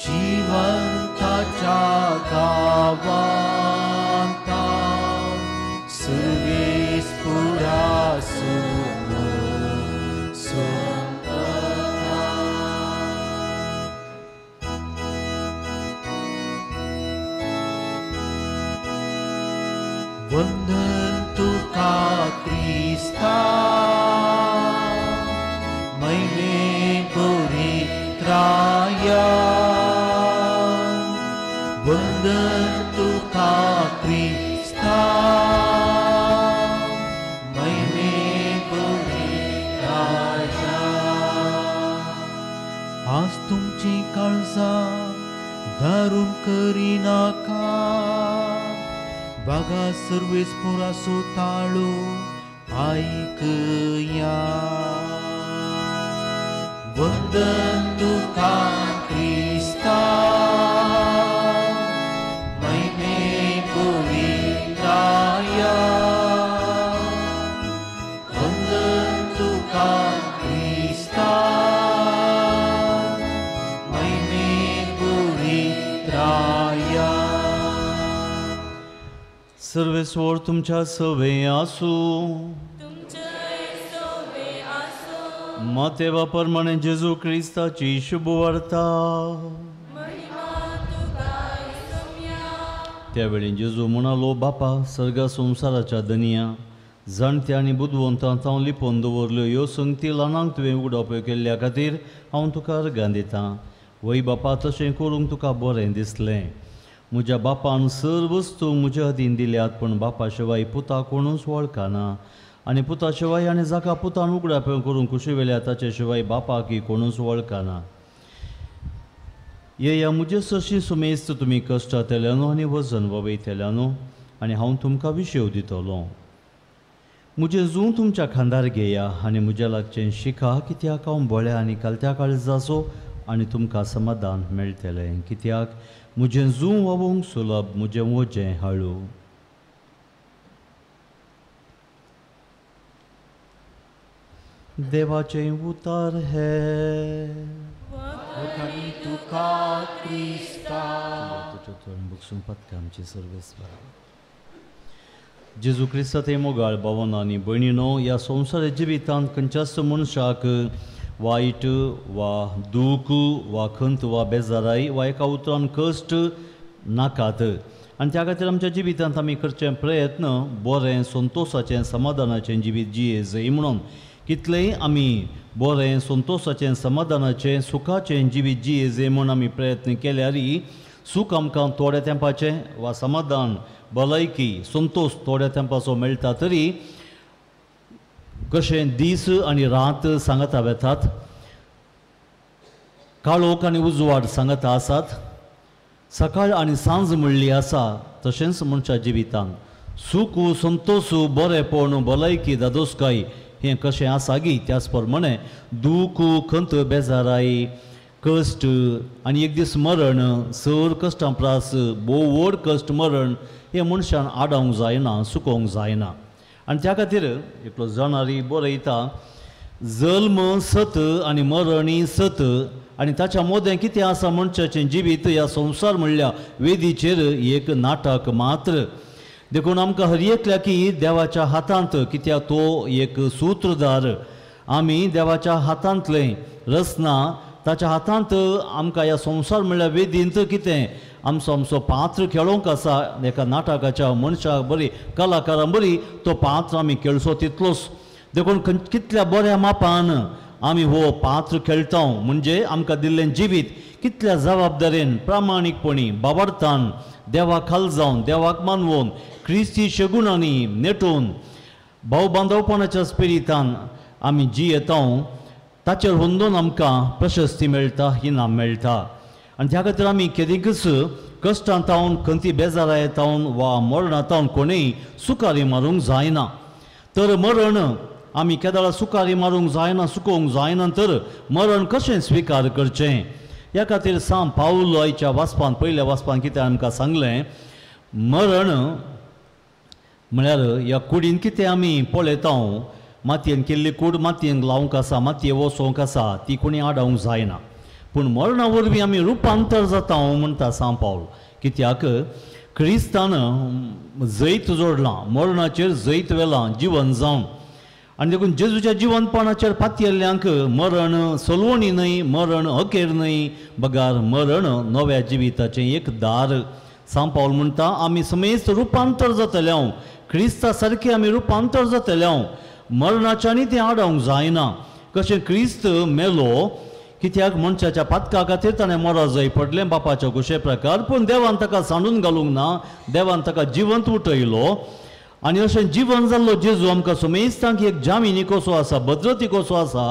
जिवंताच्या गांवांत हांव सर्वेस्पुरा सम संकता. वंदन तुका क्रिस्ता महिमे पवित्राया वंदन तुका क्रिस्ता महिमे पवित्राया. आज तुमची काळजां दारून करिनाका बागा सर्वेस्पुराचो ताळो आयकया. वंदन तुका क्रिस्ता महिमे पवित्राया वंदन तुका क्रिस्ता महिमे पवित्राया. सर्वेस्वर तुमच्या सवे आसूं. मातेवा प्रमाणे जेजू क्रिस्ताची शुभवार्ता. त्यावेळी जेजू म्हणालो, बापा सर्गा संवसाराच्या दनिया जाणत्या आनी बुदवंतां हांव लिपोवन दवरल्यो ह्यो संगती ल्हानांक तुवें उगडापो केल्ल्या खातीर हांव तुका अर्गां दितां. वय बापा, तशें करूंक तुका बरें दिसलें. म्हज्या बापान सर वस्तू म्हज्या हातीन दिल्यात, पूण बापा शिवाय पुता कोणूच वळखना आनी पुता शिवाय आनी जाका पुतान उगडापें करूंक खुशी वेल्या ताचे शिवाय बापाक कोणूच वळखना. येया म्हजे सरशी सुमेस्त तुमी कश्टांतल्या न्हू आनी वजन वयतल्या न्हू आनी हांव तुमकां विशेव दितलो. म्हजें जूं तुमच्या खांदार घेया आनी म्हज्या लागचें शिका, कित्याक हांव बळ्या आनी कालत्या काळजाचो आनी तुमकां समाधान मेळटलें. कित्याक म्हजें जूं वावोवंक सुलभ, म्हजें वजें हाळू. देवाचें उतार हे तुका क्रिस्ता आमची सर्वेस्पर जेजू क्रिस्ता ते मोगाळ भावना आनी भयणीनो, ह्या संवसार जिवितांत खंयच्याच मनशाक वायट वा दूख वा खंत वा बेजाराय वा एका उतरान कश्ट नाकात आनी त्या खातीर आमच्या जिवितांत आमी करचे प्रयत्न बरें संतोशाचें समाधानाचें जिवीत जिये जाय म्हणून. कितलेंय आमी बरें संतोशाचें समाधानाचें सुखाचें जिवीत जिये जाय म्हूण आमी प्रयत्न केल्यार सूख आमकां थोड्या तेंपाचें वा समाधान भलायकी संतोश थोड्या तेंपाचो मेळटा तरी कशें दीस आनी रात सांगता वेतात, काळोख आनी उजवाड सांगता आसात, सकाळ आनी सांज म्हणली आसा, तशेंच मनशा जिवितांत सूख संतोश बरेपण भलायकी दादोसकाय हें कशें आसा गी त्याच प्रमाणे दूख खंत बेजाराय कश्ट आनी एक दीस मरण सर कश्टां प्रास भोव व्हड कश्ट मरण हें मनशान आडावंक जायना, सुकोवंक जायना. आनी त्या खातीर एकलो जाणारी बरयता, जल्म सत आनी मरणी सत आनी ताच्या मोदें कितें आसा मनशाचें जिवीत ह्या संवसार म्हणल्या वेदीचेर एक नाटक मात्र. देखून आमकां हर एकल्याकी देवाच्या हातांत, कित्याक तो एक सूत्रधार, आमी देवाच्या हातांतलें रचना, ताच्या हातांत आमकां ह्या संवसार म्हणल्यार वेदींत कितें आमचो आमचो पात्र खेळोंक आसा एका नाटकाच्या मनशा बरी कलाकारां बरी तो पात्र आमी खेळचो तितलोच. देखून कितल्या बऱ्या मापान आमी हो पात्र खेळटा म्हणजे आमकां दिल्लें जिवीत कितल्या जबाबदारेन प्रामाणीकपणी बाबार्थान देवा खाल जावन देवाक मानवोन क्रिस्ती शगुणांनी नेटून भाव बांदवपणाच्या स्पिरितान आमी जियेता ताचेर हुंदून आमकां प्रशस्ती मेळटा, इनाम मेळटा. आनी त्या खातीर आमी केदीकच कश्टां तावन खंती बेजाराय तावन वा मरणां तावन कोणूय सुकारी मारूंक जायना. तर मरण आमी केदाळा सुकारी मारूंक जायना, सुकोवंक जायना, तर मरण कशें स्विकार करचें ह्या खातीर सांव पावलो आयच्या वाचपान पयल्या वाचपान कितें आमकां सांगलें, मरण म्हळ्यार ह्या कुडीन कितें आमी पळयता, मातयेन केल्ली कूड मातयेन लावंक आसा, मातये वसोवंक आसा, ती कोणी आडावंक जायना. पूण मरणा वरवीं आमी रुपांतर जाता म्हणटा सांव पावल. कित्याक क्रिस्तान जैत जोडलां, मरणाचेर जैत व्हेलां जिवन जावन. आनी देखून जेजूच्या जिवनपणाचेर पातयेल्ल्यांक मरण सलवणी न्हय, मरण अखेर न्हय, बगार मरण नव्या जिविताचें एक दार. सांव पावल म्हणटा आमी समेस्त रुपांतर जातले, क्रिस्ता सारकें आमी रुपांतर जातले, मरणाच्यानी तें आडावंक जायना. कशें क्रिस्त मेलो कित्याक मनशाच्या पातका खातीर ताणें मरा जाय पडलें बापाच्या कुशे प्रकार, पूण देवान ताका सांडून घालूंक ना, देवान ताका जिवंत उठयलो. आनी अशें जिवन जाल्लो जेजू आमकां समेस्तांक एक जामिनी कसो आसा, भद्रती कसो आसा.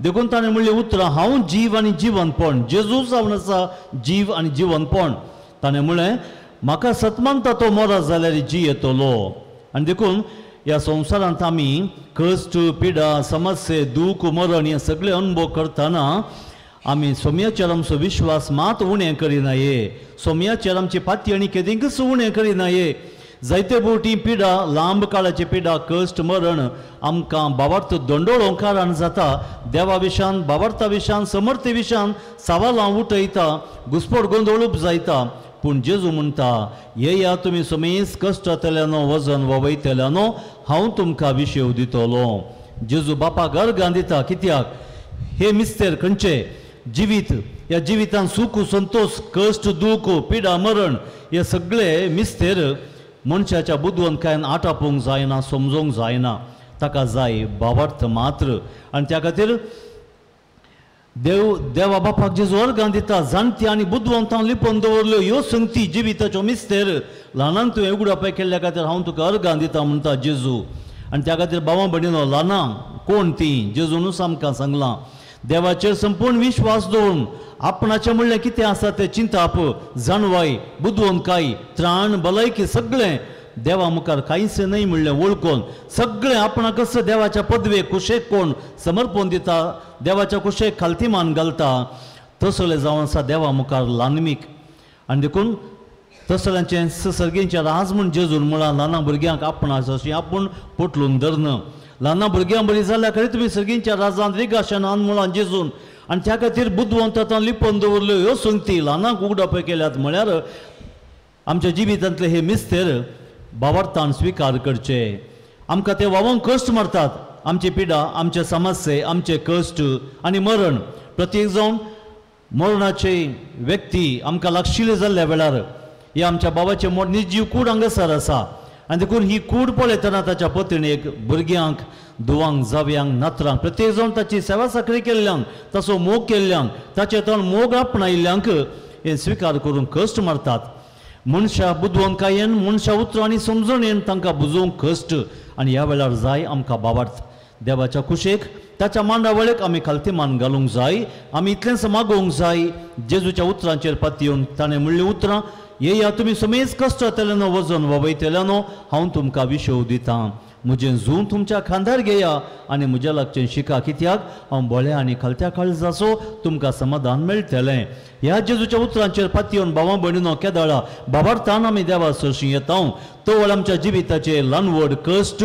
देखून ताणें म्हणलें उतरां, हांव जीव आनी जिवनपण. जेजू जावन आसा जीव आनी जिवनपण. ताणें म्हणलें म्हाका सतमानता तो मरा जाल्यार जियेतलो. आनी देखून ह्या संवसारांत आमी कश्ट, पिडा, समस्ये, दूख, मरण हे सगळे अनुभव करतना आमी सोम्याचेर आमचो विश्वास मात उणें करिनाये, सोम्याचेर आमची पातयणी केदींकच उणें करिनाये. जायते बोटी पिडा, लांब काळाची पिडा, कश्ट, मरण आमकां बाबार्थ दंडोळोवंक कारण जाता. देवा विशान, बाबार्था विशान, समर्थी विशान सवालां उठयता, घुसपट गोंदळूप जायता. पूण जेजू म्हणटा येया तुमी समेस्त कश्टांतल्यानो वजन वयतल्यानो, हांव तुमकां विशेव दितलो. जेजू बापाक अर्गां दिता कित्याक हे मिस्तेर खंयचे जिवीत, ह्या जिवितान सूख, संतोष, कश्ट, दूख, पिडा, मरण हे सगळे मिस्तेर मनशाच्या बुदवंतकायेन आटापूंक जायना, समजूंक जायना. ताका जाय भावार्थ मात्र. आनी त्या खातीर देव देवा बापाक जेजू अर्गां दिता, जाणटी आनी बुदवंतां लिपोवन दवरल्यो ह्यो संगती जिविताच्यो मिस्तेर ल्हानान तुवें उगडापय केल्ल्या खातीर हांव तुका अर्गां दिता म्हणटा जेजू. आनी त्या खातीर बाबा भयणीनो ल्हानां कोण तीं जेजूनूच आमकां सांगलां, देवाचेर संपूर्ण विश्वास दवरून आपणाचें म्हणलें कितें आसा तें चिंताप, जाणवाय, बुदवंतकाय, त्राण, भलायकी सगळें देवा मुखार कांयच न्हय म्हणलें वळखून सगळें आपणाकच देवाच्या पदवेक कुशेक कोण समर्पण दिता, देवाच्या कुशेक खालती मान घालता, तसले जावन आसा देवा मुखार ल्हानमीक. आनी देखून तसल्यांचें सर्गींचें राज म्हूण जेजून म्हळां ल्हाना भुरग्यांक आपणास अशीं आपूण पोटलून धरन. ल्हाना भुरग्यां बरी जाल्यार खरें तुमी सर्गींच्या राजांत रिगाशनान म्हळां जेजून. आनी त्या खातीर बुदवंत आतां लिपोवन दवरल्यो ह्यो संगती ल्हानांक उगडापय केल्यात म्हळ्यार आमच्या जिवितांतले हे मिस्तेर बाबार्थान स्विकार करचे. आमकां ते वावोंक कश्ट मारतात, आमची पिडा, आमचे समस्ये, आमचे कश्ट आनी मरण. प्रत्येक जावन मरणाचे व्यक्ती आमकां लागशिल्ले जाल्ल्या वेळार हे आमच्या बाबाचे निर्जीव कूड हांगासर आसा. आनी देखून ही कूड पळयतना ताच्या पत्नीक, भुरग्यांक, धुवांक, जाव्यांक, नातरांक, प्रत्येक जावन ताची सेवा साकरी केल्ल्यांक, ताचो मोग केल्ल्यांक, ताचे तोंड मोग आपणायिल्ल्यांक हे स्विकार करून कश्ट मारतात. मनशा बुदवंतकायेन, मनशा उतरांनी समजणेन तांकां बुजोवंक कश्ट. आनी ह्या वेळार जाय आमकां बाबार्थ देवाच्या कुशेक, ताच्या मांडावळेक आमी खालती मान घालूंक जाय. आमी इतलेंच मागोवंक जाय जेजूच्या उतरांचेर पातयेवन ताणें म्हणलीं उतरां, येया तुमी समेज कश्टांतल्यानो वजन वयतल्यानो, हांव तुमकां विशेव दितां. म्हजें जूं तुमच्या खांदार घेया आनी म्हज्या लागचें शिका, कित्याक हांव बोळ्या आनी खालत्या काळजाचो, तुमकां समाधान मेळटलें. ह्या जेजूच्या उतरांचेर पातयेवन भावां भयणीनो केदाळा बाबार्थान आमी देवा सरशीं येता तवळ आमच्या जिविताचे ल्हान व्हड कश्ट,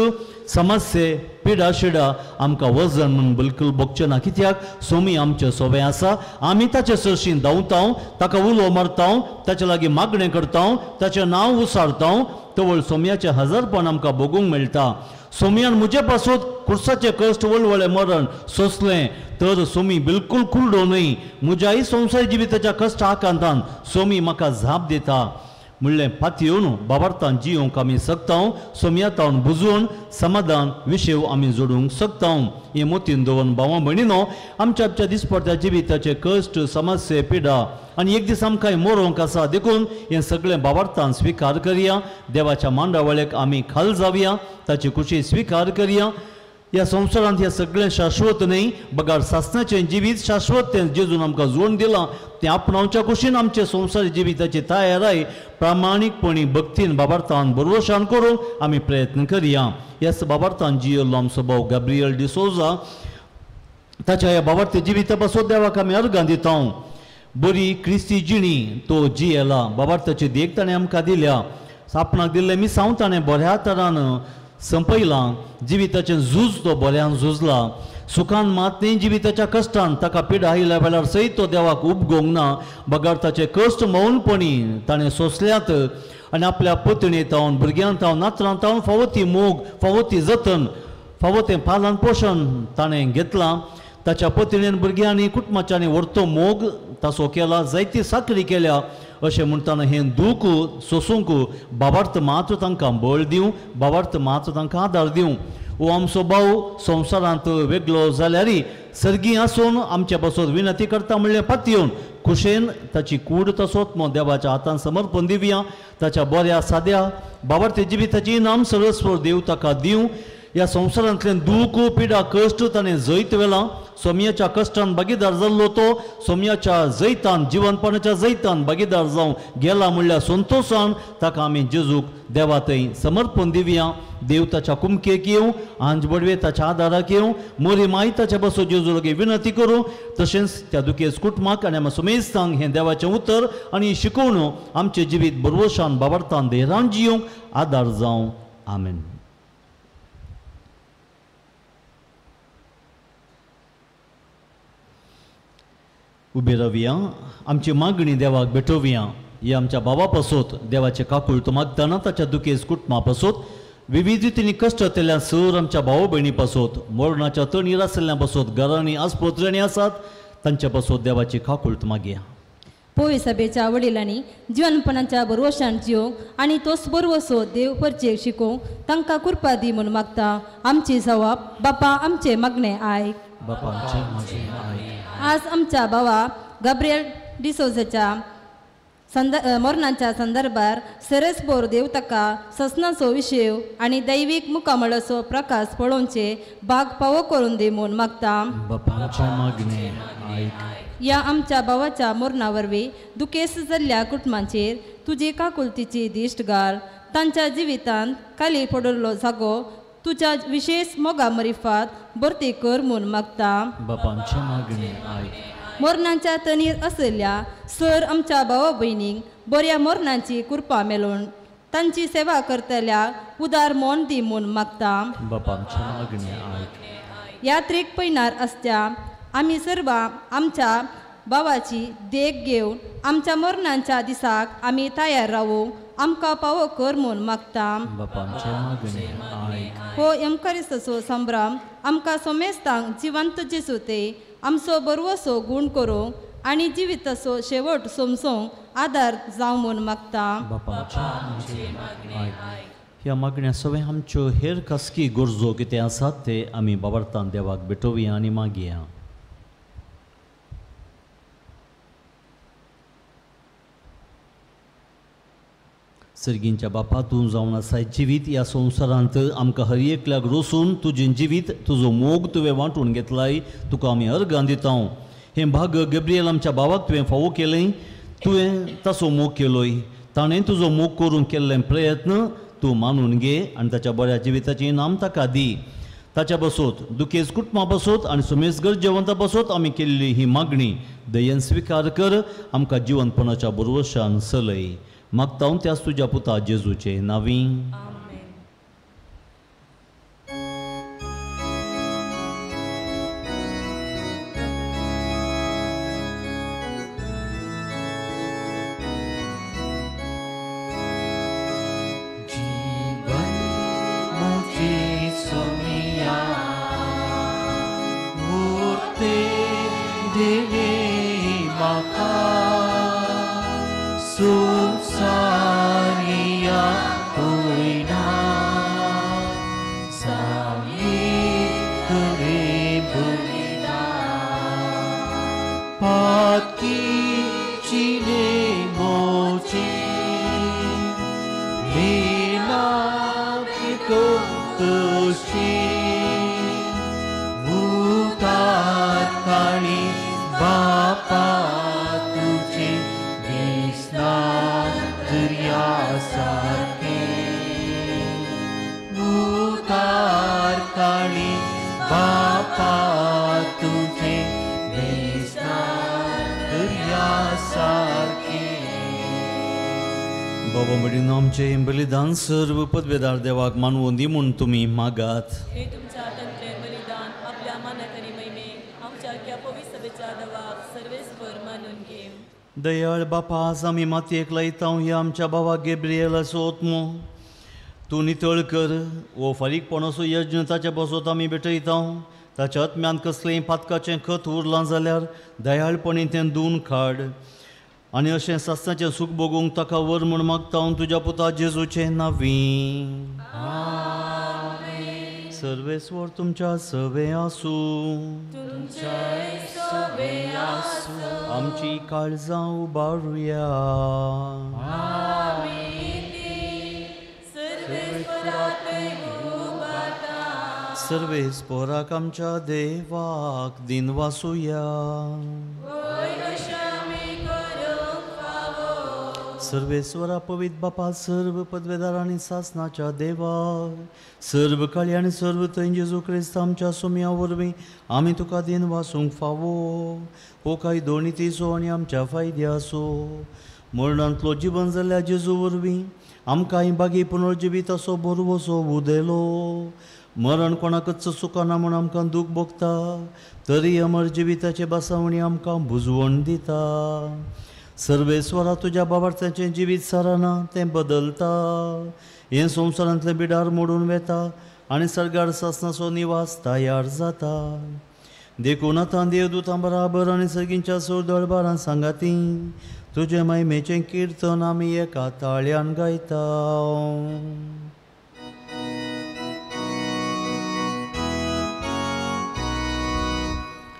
समस्ये, पिडा शिडा आमकां वजन म्हूण बिलकूल भोगचें ना. कित्याक सोमी आमचें सोबें आसा, आमी ताचे सरशीं धांवता, ताका उलो मारता, ताचे लागीं मागणें करता, ताचें नांव उसारता, तवळ सोम्याचें हजारपण आमकां भोगूंक मेळटा. सोमयान म्हजे पासत कुर्साचें कश्ट, वळवळे मरण सोंसलें, तर सोमी बिलकूल कुरडो न्हय. म्हज्याय संवसार जिविताच्या कश्ट आकांतान सोमी म्हाका जाप दिता. म्हणलें पातयेवन बाबार्थान जियोंक आमी शकता, सोमयातावन बुजोवन समाधान विशेव आमी जोडूंक शकता. हें मोतीन दवरून भावां भयणीनो आमच्या आमच्या दिसपडत्या जिविताचे कश्ट, समस्ये, पिडा आनी एक दीस आमकां मरोंक आसा, देखून हें सगळें बाबार्थान स्विकार करया. देवाच्या मांडावळेक आमी खाल जावया, ताची खुशी स्विकार करया. ह्या संवसारांत हें सगळें शाश्वत न्हय, बगार सासणाचें जिवीत शाश्वत तें जेजून आमकां जोडून दिलां तें आपणावच्या कुशीन आमचे संवसारी जिविताची तयाराय प्रामाणीकपणी भक्तीन बाबार्थान भरवशान करूंक आमी प्रयत्न करया. ह्याच बाबार्थान जियेल्लो आमचो भाव गाब्रियल डिसोजा ताच्या ह्या बाबार्थी जिविता पासून देवाक आमी अर्गां दिता. बरी क्रिस्ती जिणी तो जियेला, बाबार्थाची देख ताणें आमकां दिल्या. आपणाक दिल्लें मिसांव ताणें बऱ्या तरान संपयलां. जिविताचें झूज तो बऱ्यान झुजला. सुखान मात न्ही, जिविताच्या कश्टान ताका पिडा आयल्या वेळार सयत तो देवाक उपगोंक ना, बगर ताचे कश्ट मौनपणी ताणें सोंसल्यात आनी आपल्या पत्नी तावन, भुरग्यां तावन, नातरां तावन फावो ती मोग, फावो ती जतन, फावो तें पालन पोशण ताणें घेतलां. ताच्या पत्नीन, भुरग्यांनी, कुटुंबाच्यांनी व्हरतो मोग ताचो केला, जायती साकरी केल्या. अशें म्हणटना हें दूख सोसूंक बाबार्थ मात्र तांकां बळ दिवं, बाबार्थ मात्र तांकां आदार दिवं. हो आमचो भाव संवसारांत वेगळो जाल्यार सर्गी आसून आमच्या पासत विनंती करता म्हणलें पातयेवन खुशेन ताची कूड तसोच मग देवाच्या हातान समर्पण दिवया. ताच्या बऱ्या साद्या बाबार्थी जिविताची इनाम सरस्वर देव ताका दिवं. ह्या संवसारांतल्यान दूख, पिडा, कश्ट ताणें जैत व्हेलां. सोमयाच्या कश्टान भागीदार जाल्लो तो सोमयाच्या जैतान, जिवनपणाच्या जैतान भागीदार जावं गेला म्हणल्यार संतोशान ताका आमी जेजूक देवा थंय समर्पण दिवया. देव ताच्या कुमकेक येवं, आंज बडवे ताच्या आदाराक येवं, मोरी माई ताच्या बसो जेजू लागीं विनंती करूं. तशेंच त्या दुखेस कुटुंबाक आनी आमच्या सुमेस्तांक हें देवाचें उतर आनी शिकोवणू आमचें जिवीत बरवशान बाबार्थान धैर्यान जियोंक आदार जावं. आमेन. उबे रावया, आमची मागणी देवाक भेटोवया. ही आमच्या बाबा पासत देवाचे काकुळट मागतना ताच्या दुखेस कुटुंबा पासत, विविध रितींनी कश्ट जातल्या सर आमच्या भाव भयणी पासत, मरणाच्या तणीर आशिल्ल्या पासत, घरांनी आस्पत्र्यांनी आसात तांच्या पासत देवाची काकुळट मागया. पोवी सभेच्या वडिलांनी जिवनपणाच्या बरवशान जिवंक आनी तोच बरवसो देव परचेक शिकोवंक तांकां कृपा दी म्हूण मागता. आमची जवाब बापा आमचे मागणें आयक. बापा आमचे मागणें आयक. आज आमच्या भावा गाब्रियल डिसोजाच्या मरणाच्या संदर्भार सरसबोर देव ताका ससनाचो विशेव आनी दैवीक मुखामळाचो प्रकाश पळोवचे भाग पावो करून दी म्हूण मागता. ह्या आमच्या भावाच्या मरणा वरवीं दुखेस्त जाल्ल्या कुटुंबांचेर तुजी काकुळतीची दिश्ट घाल. तांच्या जिवितांत खाली पडिल्लो जागो तुज्या विशेष मोगा मरिफात भरती कर म्हूण मागता. मरणाच्या तणीर आशिल्ल्या सर आमच्या भावा भयणींक बऱ्या मरणाची कृपा मेळून तांची सेवा करतल्या उदार मन दी म्हूण मागता. यात्रेक पयणार आसत्या आमी सर्वां आमच्या भावाची देख घेवन आमच्या मरणाच्या दिसाक आमी तयार रावूंक आमकां पावो कर म्हूण मागता. हो यमकारिस्ताचो संभ्रम आमकां सोमेस्तांक जिवंत जेजू आमचो बरवसो गूण करूंक आनी जिविताचो शेवट समजूंक आदार जावं म्हूण मागता. ह्या मागण्या सगळ्या आमच्यो हेर खासगी गरजो कितें आसात ते आमी बाबार्थान देवाक भेटोवया आनी मागया. सर्गींच्या बापा, तूं जावन आसाय जिवीत ह्या संवसारांत आमकां हर एकल्याक रोसून तुजें जिवीत तुजो मोग तुवें वांटून घेतलाय, तुका आमी अर्गां दिता. हें भाग गब्रियल आमच्या भावाक तुवें फावो केलें, तुवें ताचो मोग केलोय, ताणें तुजो मोग करूंक केल्ले प्रयत्न तूं मानून घे आनी ताच्या बऱ्या जिविताचें इनाम ताका दी. ताच्या बसोत दुखेस कुटुंबा बसोत आनी सुमेस गरजेवंता बसोत आमी केल्ली ही मागणी दयेन स्विकार कर, आमकां जिवनपणाच्या बरवशान चलय. मागता हांव त्याच तुज्या पुता जेजूचे नांवी. सुख तुझी मिलापिको तुझी उतार काळी बापा तुझे दिसना दर्या सारखे उतार काळी बापा तुझे दिसना दर्या सारखे. बाबा भयणींनो, आमचें बलिदान सर्व पदवेदार देवाक मानवून दी म्हूण तुमी मागात. हे तुमच्या हातांतलें बलिदान आपल्या मानाक आनी महिमे आमच्या आख्या पवित्र सभेच्या देवाक सर्वेस्पर मानून घे. दयाळ बापा, आज आमी मातयेक लायता ह्या आमच्या बाबा गेब्रिएलाचो आत्मो तूं नितळ कर. हो फारीकपणाचो यज्ञ ताच्या बसोत आमी भेटयता. ताच्या आत्म्यान कसलेंय पातकाचें खत उरलां जाल्यार दयाळपणी तें धुवन काड आनी अशें सासणाचें सूख भोगूंक ताका वर म्हूण मागता हांव तुज्या पुता जेजूचें नांवी. सर्वेस्वर तुमच्या सवे आसूं. आमची काळजां उबारुया. सर्वेस्पराक आमच्या देवाक दिन वासुया. सर्वेस्वरा पवित्र बापा, सर्व पदवेदार आनी सासनाच्या देवा, सर्व काळी आनी सर्व थंय जेजू क्रिस्त आमच्या सोम्या वरवीं आमी तुका दिन वासूंक फावो. हो कायदो नितीचो आनी आमच्या फायद्याचो मरणांतलो जिवन जाल्ल्या जेजू वरवीं आमकां बागी पुनर्जिवीत असो बरवसो उदेलो. मरण कोणाकच चुकना म्हूण आमकां दूख भोगता, तरी अमर जिविताचे बसावणी आमकां बुजवण दिता. सर्वेस्वरा, तुज्या बाबार्थाचें जिवीत सारना, तें बदलता. हें संवसारांतलें बिडार मोडून वेता आनी सर्गार सासणाचो निवास तयार जाता. देखून आतां देवदूतां बराबर आनी सर्गींच्या सुरदळबारां सांगाती तुजें महिमेचें किर्तन आमी एका ताळ्यान गायता.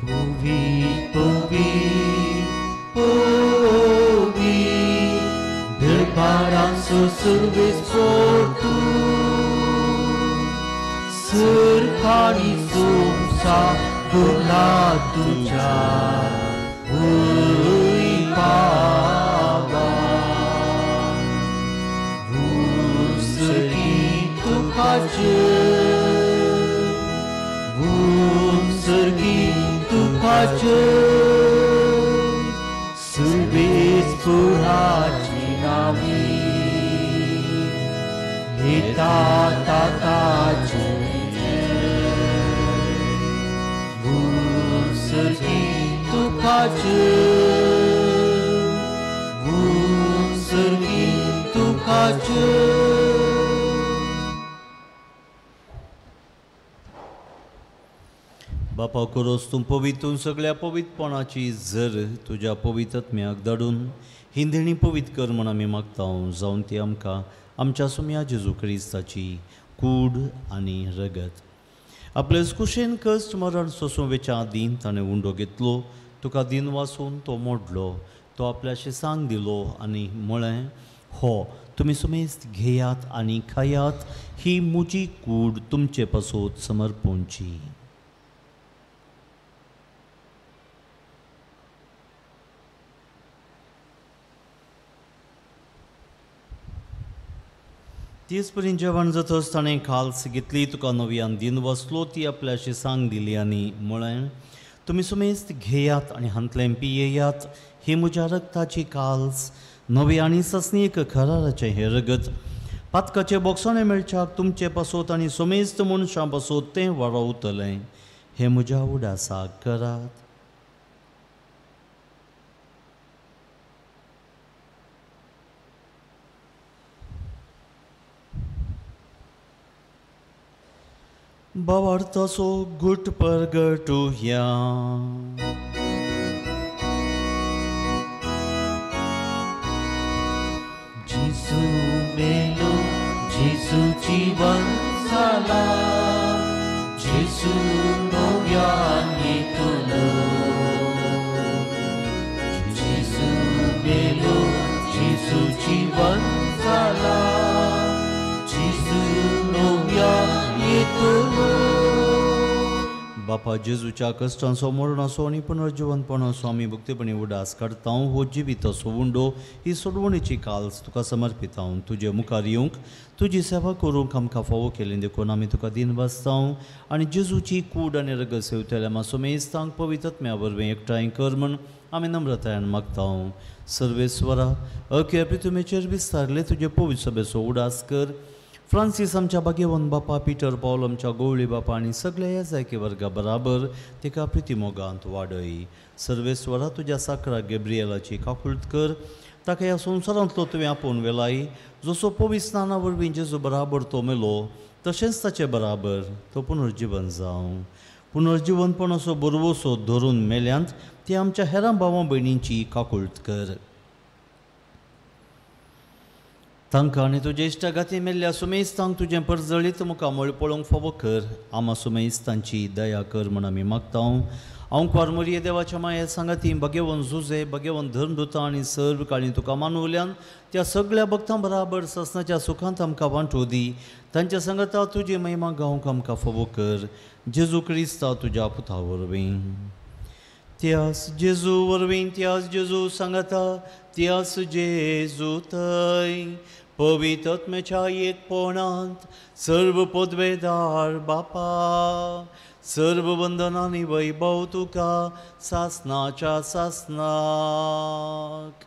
पवी पवी पवी दरबारांचो सर्वेस्पर तूं सरकारी सोमसा भरला तुज्या वैभावान. उत्सर्गी तुका जय, उत्सर्गी तुका जय, सर्वेस्पराची नावी येता ताका जय. उत्सर्गी तुका जय, उत्सर्गी तुका जय. बापा, करोस तूं पवित्र सगळ्या पवित्रपणाची जर तुज्या पवित्र आत्म्याक धाडून हिंदणी पवित्र कर म्हूण आमी मागता, जावन ती आमकां आमच्या सोम्या जेजू क्रिस्ताची कूड आनी रगत. आपले कुशेन कश्ट मरण सोसूं वेच्या आदीं ताणें उंडो घेतलो, तुका दिन वासून तो मोडलो, तो आपल्याशी सांग दिलो आनी म्हळें, हो तुमी सुमेस्त घेयात आनी खायात, ही म्हजी कूड तुमचे पासत समर्पूंची. तेच परी जेवण जातच ताणें खाल्स घेतली, तुका नव्यान दिन वसलो, ती आपल्याशी सांग दिली आनी म्हळें, तुमी सुमेस्त घेयात आनी हांतलें पियेयात, ही म्हज्या रक्ताची काल्स, नवी आनी ससनीक कराराचें हें रगत, पातकाचें बोगसणें मेळच्याक तुमचे पासत आनी सुमेस्त मनशां पासत तें वाडवतलें. हें म्हज्या उडासाक करात. भावार्थाचो गुट परगटुया. जेजू मेलो, जेजू जिवन जाला, जेजू नव्यान येतलो. जेजू मेलो, जेजू जिवन जाला जेजू नव्यान येतलो. बापा जेजूच्या कश्टांचो मरणाचो आनी पुनर्जिवनपणाचो आमी भक्तीपणी उडास काडता. हो जिविताचो उंडो ही सोडवणीची काल्स तुका समर्पिता. तुजे मुखार येवंक तुजी सेवा करूंक आमकां फावो केली देखून आमी तुका दिन वाचता आनी जेजूची कूड आनी रगत सेवतल्या मासोमेस्तांक पवित्रत्म्या वरवीं एकठांय कर म्हूण आमी नम्रतायेन मागता. सर्वेस्वरा अखेर पृथ्वीचेर विस्तारले तुजे पवित्र सभेचो उडास कर. फ्रांसीस आमच्या भाग्यवंत बापा, पिटर पावल आमच्या गोवळी बापा आनी सगळ्या ह्या जायके वर्गा बराबर तिका प्रितीमोगांत वाडय. सर्वेस्वरा तुज्या साकरा गेब्रियलाची काकुळट कर, ताका ह्या संवसारांतलो तुवें आपोवन वेलाय. जसो पवित्र स्नाना वरवीं जेजू बराबर तो मेलो तशेंच ताचे बराबर तो पुनर्जिवन जावं. पुनर्जिवनपणाचो बरवसो धरून मेल्यांत ती आमच्या हेरां भावां भयणींची काकुळट कर. तांकां आनी तुजे इश्टागाती मेल्ल्या सुमेस्तांक तुजें परजळीत मुखामळ पळोवंक फावो कर. आमा सुमेस्तांची दया कर म्हूण आमी मागता. हांव कुवार देवाच्या माये सांगाती भगेवन जुजे भगेवन धर्मदुतां आनी सर्व काळी तुका मानवल्यान त्या सगळ्या भक्तां बराबर ससनाच्या सुखांत आमकां वांटो दी. तांच्या सांगाता तुजी महिमा गावंक आमकां फावो कर. जेजू क्रिस्ता तुज्या पुता वरवीं. त्यास जेजू वरवीं त्यास जेजू सांगाता त्यास जेजू थंय पवित्रत्म्याच्या एकपणांत सर्व पदवेदार बापा सर्व वंदनांनी वैभव तुका सासनाच्या सासनाक.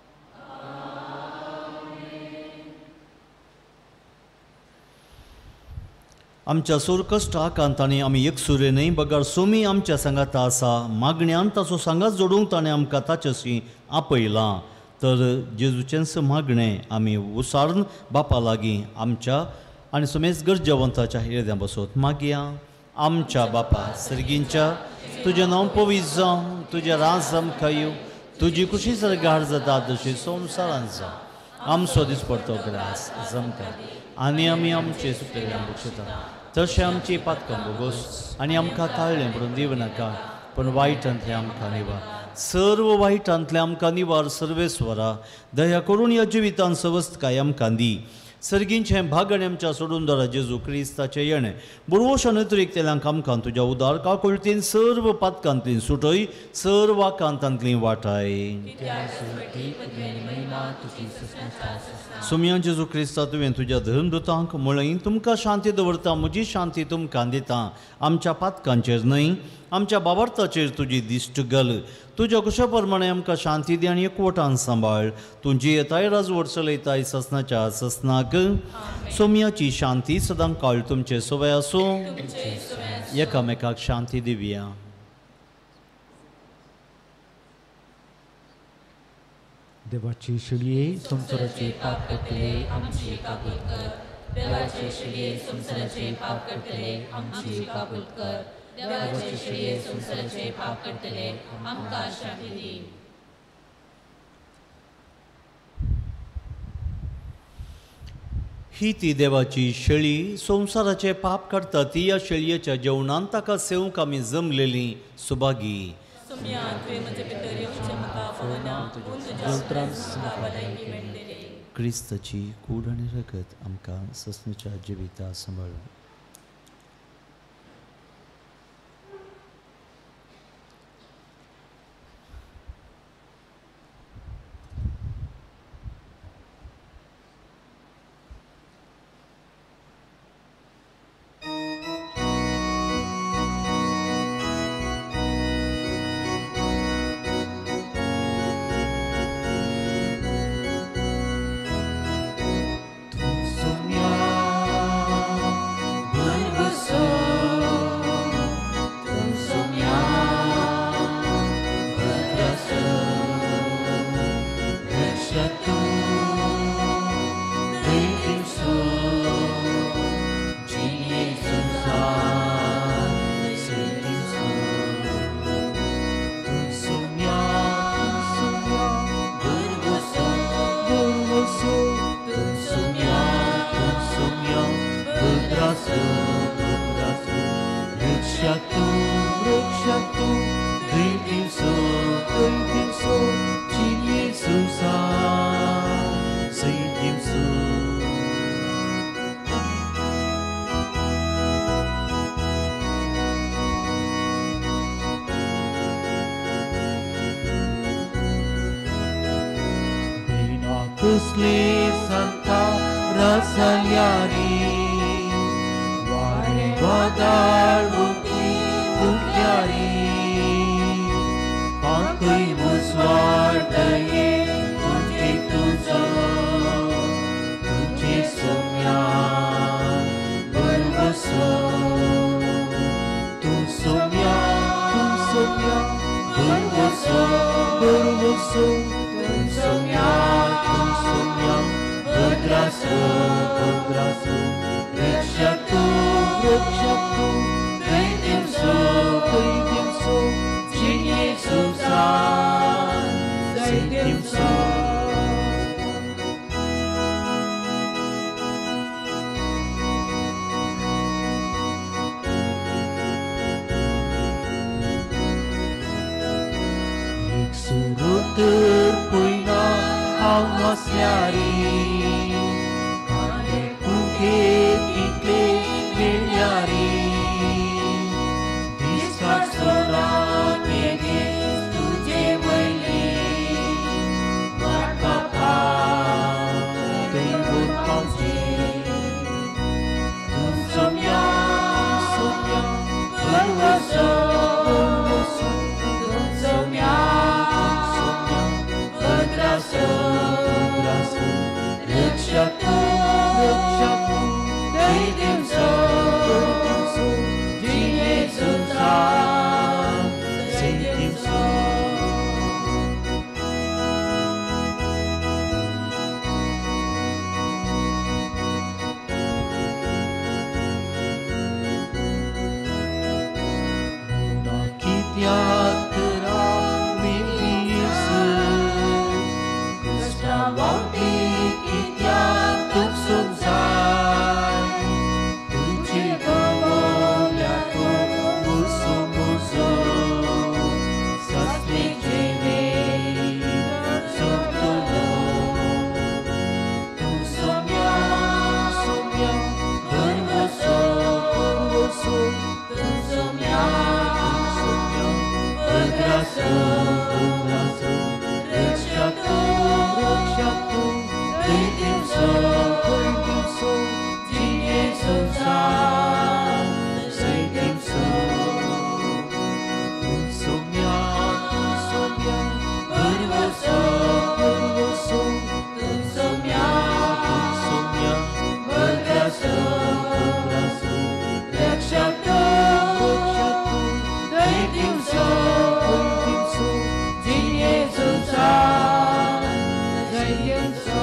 आमच्या सोरकश्टाकांत आनी आमी एकसुरे न्हय बगर सोमी आमच्या सांगाता आसा. मागण्यान ताचो सांगात जोडूंक ताणें आमकां ताचेशी आपयलां. तर जेजूचेंच मागणें आमी उसारून बापा लागीं आमच्या आनी समेज गरजेवंताच्या हिरद्यां बसोत मागया. आमच्या बापा सर्गींच्या तुजें नांव पवित्र जावं, तुजें राज आमकां येवं, तुजी खुशी सरगार जाता तशी संवसारांत जावं. आमचो दिसपडतो ग्रास जमता आनी आमी आमचे सुटलेल्यान बक्षता तशें आमची पातकां भोगोस आनी आमकां ताळ्ळें म्हणून दिवं नाका, पूण वायटांतलें आमकां निवार. सर्व वायटांतलें आमकां निवार. सर्वेस्वरा दया करून ह्या जिवितान सवस्तकाय आमकां दी. सर्गींचें भागण आमच्या सोडून दरा जेजू क्रिस्ताचें येणें बुरवश अनतिरिक्तेल्यांक आमकां तुज्या उदार काकुळतीन सर्व पातकांतलीं सुटय, सर्व आकांतांतलीं वाटाय. सुमया जेजू क्रिस्ता तुवें तुज्या धर्मदुतांक म्हळें तुमकां शांती दवरता, म्हजी शांती तुमकां दिता. आमच्या पातकांचेर न्हय आमच्या बाबार्थाचेर तुजी दिश्ट घाल. तुज्या कुशा प्रमाणे आमकां शांती दी आनी एकवटान सांबाळ. तुजी येताय राजवट चलयताय ससनाच्या ससनाक. सोम्याची शांती सदां काळ तुमचे सवय आसूं. एकामेकाक शांती दिवया. देवाची शिळये संवसाराचे पाप करतले आमची काकूत कर. देवाचे शिळये संवसाराचे पाप करतले आमची काकूत कर. देवाचे शिळये संवसाराचे पाप करतले आमकां शांती दी. ही ती देवाची शेळी संवसाराचे पाप काडटा ती ह्या शेळयेच्या जेवणान ताका सेवंक आमी जमलेली सुभागी. क्रिस्ताची कूड आनी रगत आमकां ससनेच्या जिविता सांबाळ. 谁？ ससले संता रसल्यारी वारे वादाळ मुक्ती मुक्त्यारी पांकय मुसवार दये तुझे तुझो तुझे सोम्या बरवसो तूं सोम्या बरवसो बरवसो तूं सोम्या भद्रासो भद्रासो रक्षतु रक्षतु दैदिवसो दैदिवसो जिणे सुसान दैदिवसो. एक सुरू तर पयना हांव नासल्यारी कांदे कुके कितले मेळ्ळ्यारी दिसता सोना तेगे तुजे वयली वाट बापा थंय पावची तूं सोम्या सोम्या बरवसो बरवसो तूं सोम्या सोम्या भद्रासो भद्रासो रक्षतु रक्षतु दैदिवसो दैदिवसो जिणे सुसान दैदिवसो. मुना कित्याक राविलीस कृष्णा वावटी कित्याक तुपसूंक जाय तुजे गवल्या तो मुसो मुसो ससले जिणे सोंपतलो तूं सोम्या सोम्या बरवसो बरवसो तूं सोम्या सोम्या भद्रासो भद्रासो रक्षतु रक्षतु दैदिवसो दैदिवसो जिणे सुसान दैदिवसो तूं सोम्या बरवसो बरवसो तूं सोम्या भद्रासो भद्रासो रक्षतु रक्षतु दैदिवसो दैदिवसो जिणे सुसान दैदिवसो.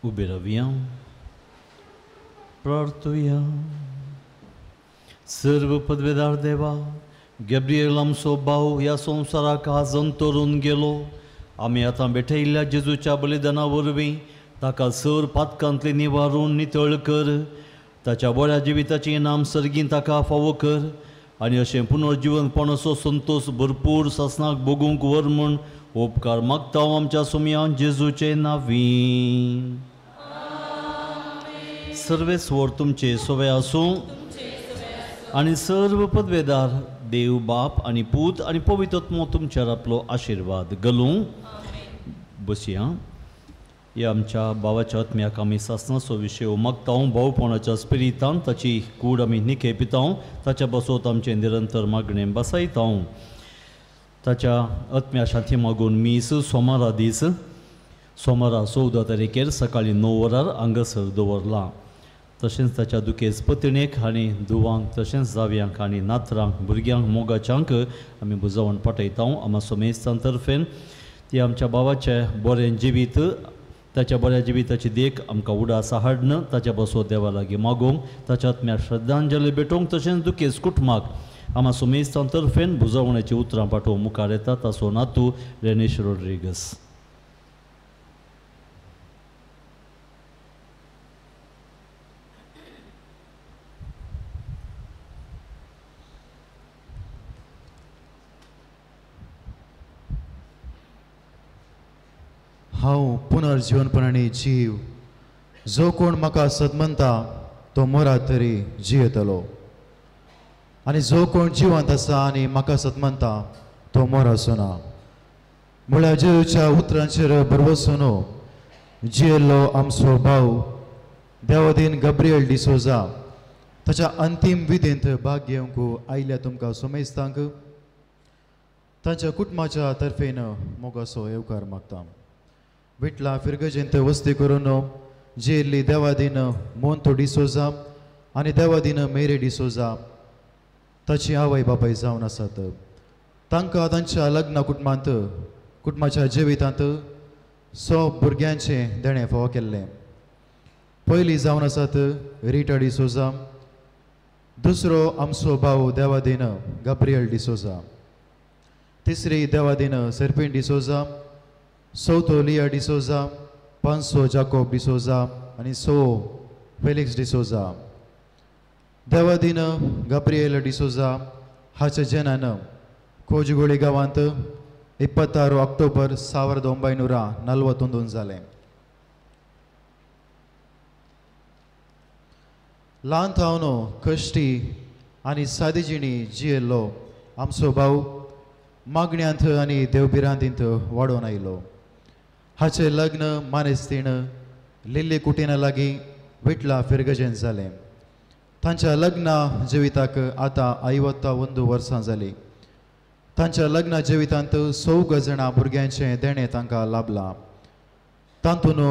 उबे रावया प्रार्थुया. सर्व पदवेदार देवा, गॅब्रियल आमचो भाव ह्या संवसाराक आज अंतरून गेलो. आमी आतां भेटयल्ल्या जेजूच्या बलिदाना वरवीं ताका सर पातकांतले निवारून नितळ कर. ताच्या बऱ्या जिविताचें इनाम सर्गीन ताका फावो कर आनी अशें पुनर्जिवनपण असो संतोश भरपूर सासणाक भोगूंक व्हर म्हूण उपकार मागता आमच्या सोमयान जेजूचे नांवी. सर्वेस्वर तुमचे सोवे आसूं आनी सर्व पदवेदार देव बाप आनी पूत आनी पवित्र आत्मो तुमचेर आपलो आशिर्वाद घालूं. बसया. ह्या आमच्या भावाच्या आत्म्याक आमी सासणाचो विशय मागता. भावपणाच्या स्पिरितान ताची कूड आमी निके पिता. ताच्या बसोत आमचें निरंतर मागणें बसयता. ताच्या आत्म्या शांती मागून मीस सोमारा दीस सोमारा 14 तारखेर सकाळीं 9 वरार हांगासर दवरलां. तशेंच ताच्या दुखेस पत्नीक आनी धुवांक तशेंच जाव्यांक आनी नातरांक भुरग्यांक मोगाच्यांक आमी बुजावण पाठयता. आमा सोमेस्तान तर्फेन ती आमच्या भावाचें बरें जिवीत ताच्या बऱ्या जिविताची देख आमकां उडास हाडन ताच्या बसो देवा लागीं मागूंक ताच्या आत्म्याक श्रद्धांजली भेटोवंक तशेंच दुखेस कुटुंबाक आमा सोमेस्तान तर्फेन बुजावण्याची उतरां पाठोवंक मुखार येता ताचो नातू रेनेश रोड्रिगस. हांव पुनर्जीवनपणाने जीव, जो कोण म्हाका सदमनता तो मरात तरी जियेतलो, आनी जो कोण जिवंत आसा आनी म्हाका सदमनता तो मर आसना. म्हळ्यार जेजूच्या उतरांचेर भरवसून जियेल्लो आमचो भाव देवादीन गब्रियल डिसोजा ताच्या अंतीम विधींत भाग घेवंक आयिल्ल्या तुमकां सोमेस्तांक तांच्या कुटुंबाच्या तर्फेन मोगाचो येवकार मागता. विटला फिरगजेंत वस्ती करून जियेल्ली देवादीन मोंतो डिसोजा आनी देवादीन मेरे डिसोजा ताची आवय बापाय जावन आसात. तांकां तांच्या लग्न कुटुंबांत कुटुंबाच्या जिवितांत 100 भुरग्यांचें देणें फावो केल्लें. पयलीं जावन आसात रिटा डिसोजा, दुसरो आमचो भाव देवादीन गाब्रियल डिसोजा, तिसरी देवादीन सर्पीन डिसोजा, चवथो लिया डिसोजा, पांचवो जाकोब डिसोजा आनी सवो फेलिक्स डिसोजा. देवादीन गाब्रियल डिसोजा हाच्या जनान कोजगोळी गांवांत 26 ऑक्टोबर 1941 जालें. ल्हान थावन कश्टी आनी सादी जिणी जियेल्लो आमचो भाव मागण्यांत आनी देवभिरांतींत वाडोवन आयलो. हाचें लग्न मानेस्तीण लिल्ली कुटीना लागीं विटला फिरगजेन जालें. तांच्या लग्ना जिविताक आतां 51 वर्सां जालीं. तांच्या लग्ना जिवितांत 4 जाणां भुरग्यांचें देणें तांकां लाभलां. तातूंत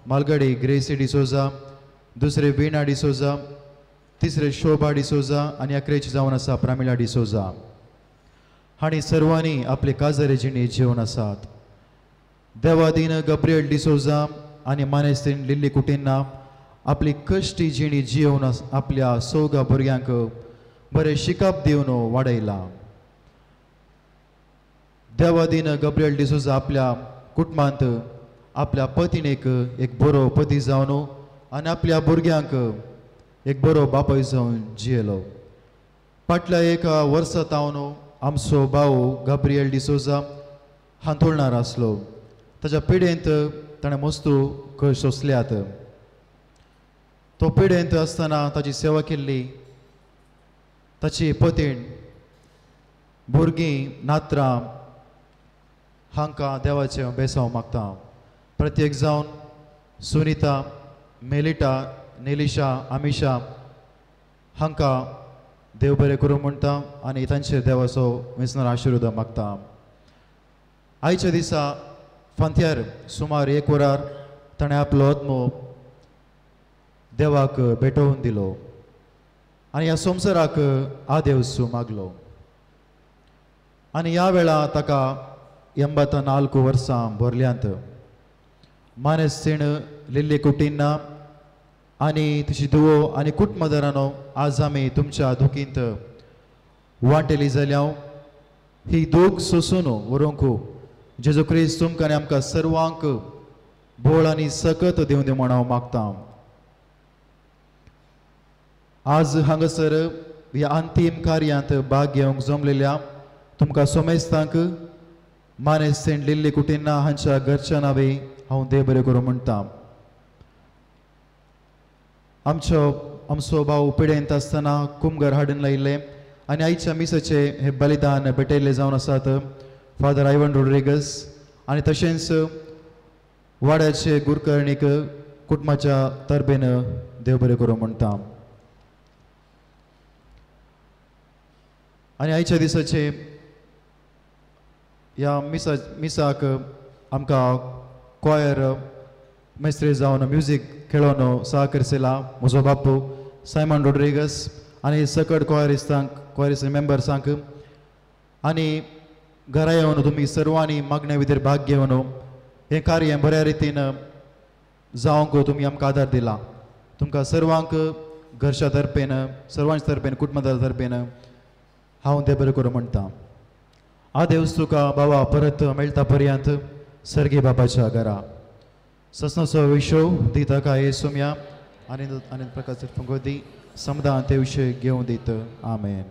मालगडी ग्रेसी डिसोजा, दुसरे वीणा डिसोजा, तिसरे शोभा डिसोजा आनी अकरेची जावन आसा प्रामिला डिसोजा. हांणी सर्वांनी आपले काजारी जिणी जिवन आसात. देवादीन गब्रियल डिसोजा आनी मानेस्तीन लिल्ली कुटीन्ना आपली कश्टी जिणी जिवन आपल्या 4 भुरग्यांक बरें शिकप दिवन वाडयलां. देवादीन गब्रियल डिसोजा आपल्या कुटुंबांत आपल्या पतिणेक एक बरो पती जावन आनी आपल्या भुरग्यांक एक बरो बापूय जावन जियेलो. फाटल्या एका वर्सा तावन आमचो भाव गाब्रियल डिसोजा हांतुळणार आसलो. ताच्या पिडेंत ताणें मस्तू कश सोंसल्यात. तो पिडेंत आसतना ताची सेवा केल्ली ताची पतीण भुरगीं नातरां हांकां देवाचें बेसांव मागता. प्रत्येक जावन सुनिता, मेलिटा, निलिशा, आमिशा हांकां देव बरें करूं म्हणटा आनी तांचेर देवाचो वेसनार आशिर्वाद मागता. आयच्या दिसा फांत्यार सुमार 1 वरार ताणें आपलो आत्मो देवाक भेटोवन दिलो आनी ह्या संवसाराक आदेवसू मागलो. आनी ह्या वेळा ताका 84 वर्सां भरल्यांत. मानेस्तीण लिल्ली कुटीन्ना आनी तिची धुवो आनी कुटुंबदारांनो आज आमी तुमच्या दुखींत वांटेली जाल्या ही दूख सोसून व्हरूंक जेजू क्रिस्त तुमकां आनी आमकां सर्वांक बोळ आनी सकत दिवं दी म्हूण हांव मागतां. आज हांगासर ह्या अंतीम कार्यांत भाग घेवंक जमलेल्या तुमकां सोमेस्तांक मानेस्त सेंट लिल्ली कुटिन्हा हांच्या घरच्या नांवे हांव देव बरें करूं म्हणटा. आमचो आमचो भाव पिडेंत आसतना कुमगर हाडून लायिल्ले आनी आयच्या मिसाचे हे बलिदान भेटयल्ले जावन आसात फादर आयवन रोड्रिगस आनी तशेंच वाड्याचे गुरकर्णीक कुटुंबाच्या तरबेन देव बरें करूं म्हणटा. आनी आयच्या दिसाचे ह्या मिसाक आमकां कॉयर मेस्त्री जावन म्युजीक खेळोवन सहकरिसला म्हजो बापू सायमन रोड्रिगस आनी सकट कॉयरिस्तांक कॉयरिस्ट मेंबर्सांक आनी घरा येवन तुमी सर्वांनी मागण्या भितर भाग घेवन हें कार्य बऱ्या रितीन जावंक तुमी आमकां आदार दिला. तुमकां सर्वांक घरच्या तर्फेन सर्वांच्या तर्फेन कुटुंबा तर्फेन हांव तें बरें करूं म्हणटा. आदेवस तुका बाबा परत मेळटा पर्यंत सर्गी बाबाच्या घरा ससनाचो विशो दिता काय सुम्या आनी आनी प्रकाश फुंगो दी समदान ते विशय घेवन दित. आमेन.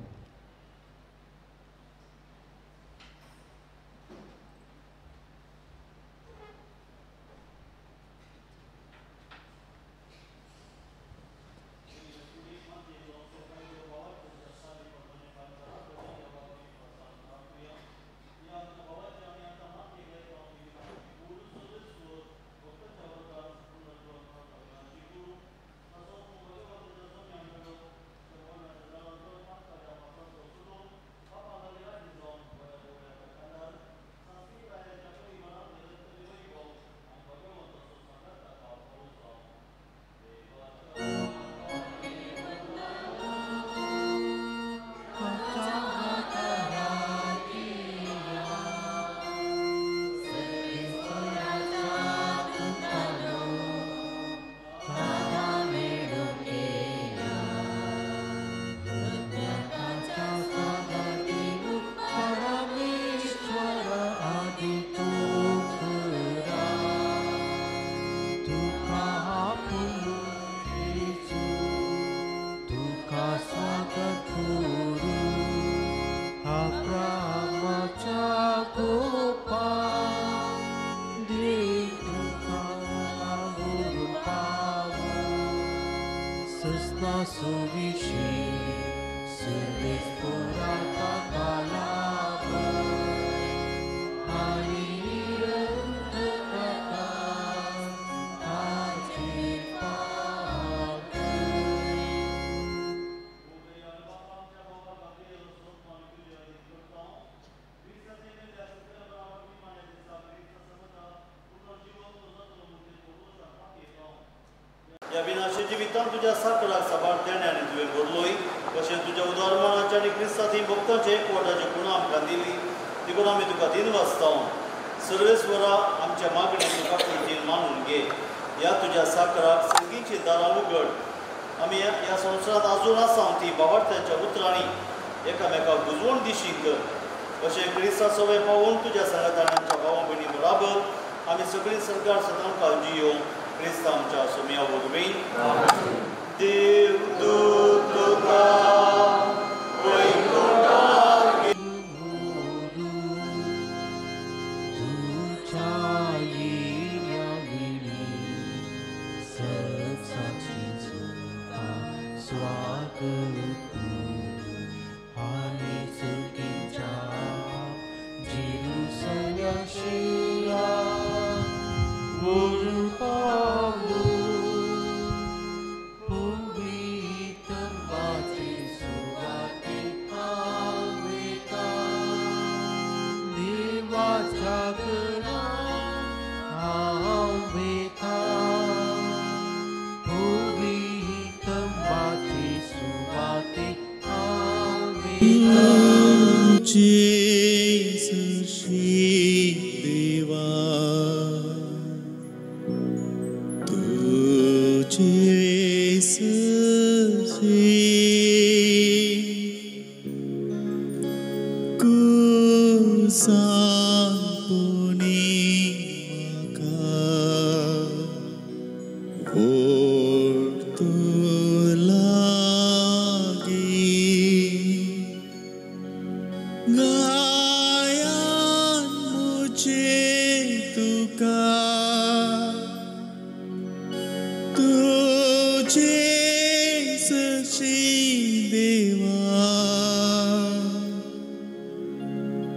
जिवितांत तुज्या साकराक साबार देण्यानी तुवें भरलोय तशें तुज्या उदारमणाच्या आनी क्रिस्ताची भक्ताचे एकवटाचे गुणां आमकां दिली देखून आमी तुका दिनवासता. सर्वेस्वरा आमच्या मागणे तुका कुलतीन मानून घे. ह्या तुज्या साकराक संगीची दारां उगड. आमी ह्या संवसारांत आजून आसा ती बाबार्थ्यांच्या उतरांनी एकामेकाक गुजवण दिशींक अशें क्रिस्ता सवय पावून तुज्या सांगातान आमच्या भावा भयणी बराबर आमी सगळीं सरकार सदां काळजी येवं क्रिस्त आमच्या सोम्या वरवीं. देव दूत तुका वैकुंठार तुझे सजी कुसांपुनी म्हाका ओड तूं लागीं गायान मुझे तुका तुझे सशी देवा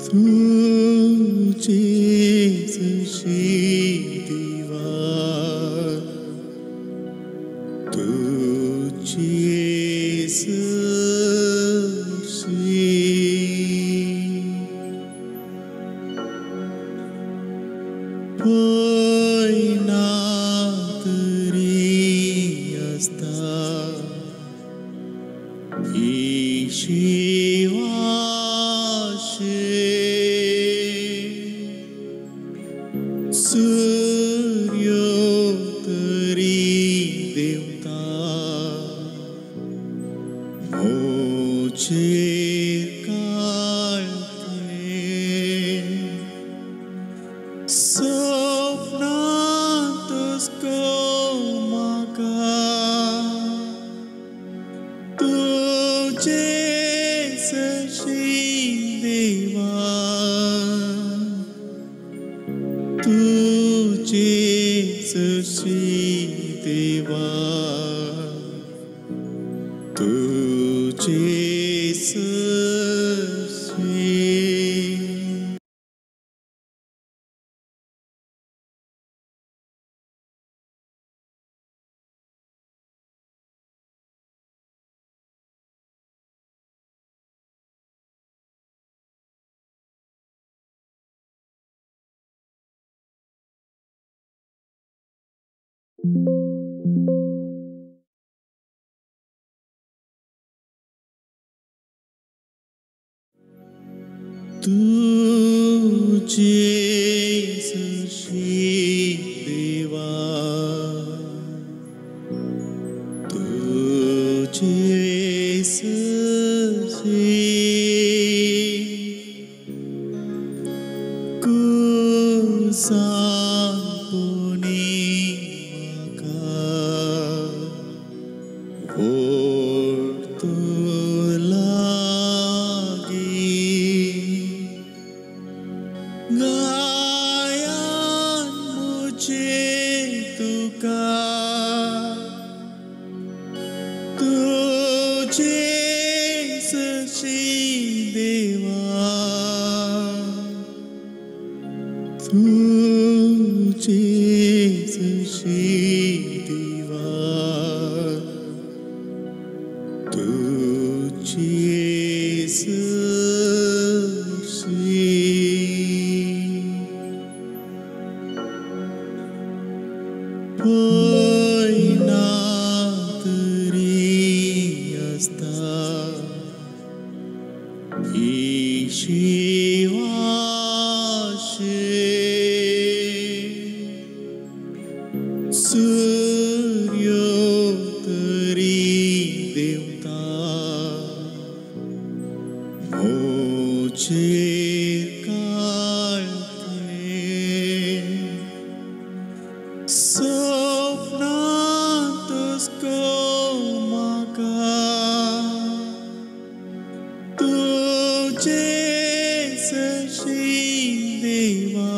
तुझे सशी देवा तुझे सशी पय ना तरी आसता ही शिवाशे सूर्यो तरी देवता मोचेर काळटे सपनांत तुजको म्हाका तुझे सशी देवा तुझे सशी देवा तुझे सशी तुझे सशी देवा तुझे सशी कुसांपुनी म्हाका ओड तूं लागीं गायान मुझे तुका तुझे सशी देवा तुझे सशी देवा तुझे सशी पय ना तरी आसता ही शिवाशे सूर्यो तरी देवता मोचेर काळटे सपनांत तुजको म्हाका तुझे सशी देवा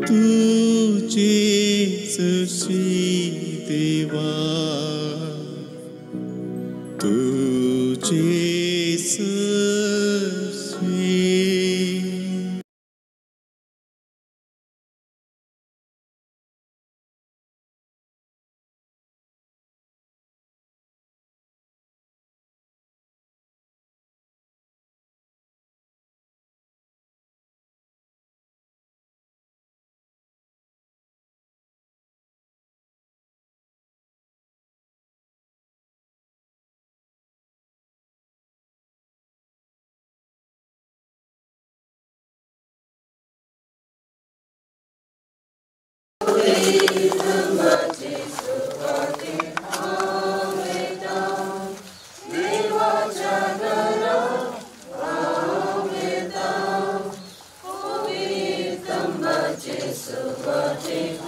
तुझे सशी देवा तुझे सशी।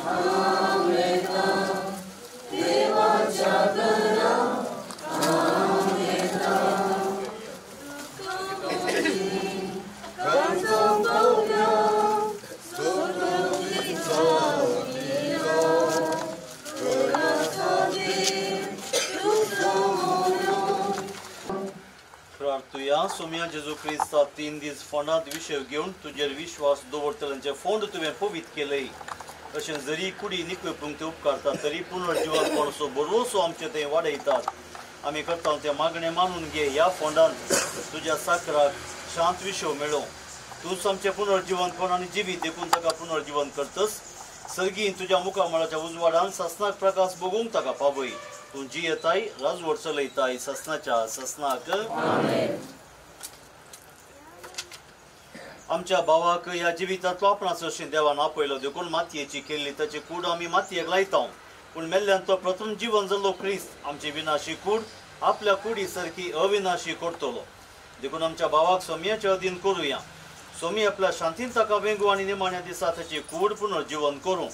हांव येता, देवाच्या घरा हांव येता. प्रार्थुया. सोम्या जेजू क्रिस्ता 3 दीस फोंडांत विशय घेवन तुजेर विश्वास दवरतल्यांचे फोंड तुवें पवित केले. अशें जरी कुडी निकळपूंक ते उपकारता तरी पुनर्जिवनपणाचो भरवसो आमचे थंय वाडयतात. आमी करता तें मागणें मानून घे. ह्या फोंडांत तुज्या साकराक शांत विशय मेळो. तूंच आमचें पुनर्जिवनपण आनी जिवीत देखून ताका पुनर्जिवन करतस. सर्गीन तुज्या मुखामळाच्या उजवाडान सासनाक प्रकाश बगूंक ताका पावय. तूं जियेताय राजवट चलयताय सासनाच्या सासनाक. आमच्या भावाक ह्या जिवितांतलो आपणाचो अशें देवान आपयलो देखून मातयेची केल्ली ताची कूड आमी मातयेक लायता. पूण मेल्ल्यान तो प्रथम जिवन जाल्लो क्रिस्त आमची विनाशी कूड आपल्या कुडी सारकी अविनाशी करतलो. देखून आमच्या भावाक सोम्याचे अधीन करुया. सोमी आपल्या शांतीन ताका वेंगू आनी निमाण्या दिसा ताची कूड पुनर्जिवन करूं.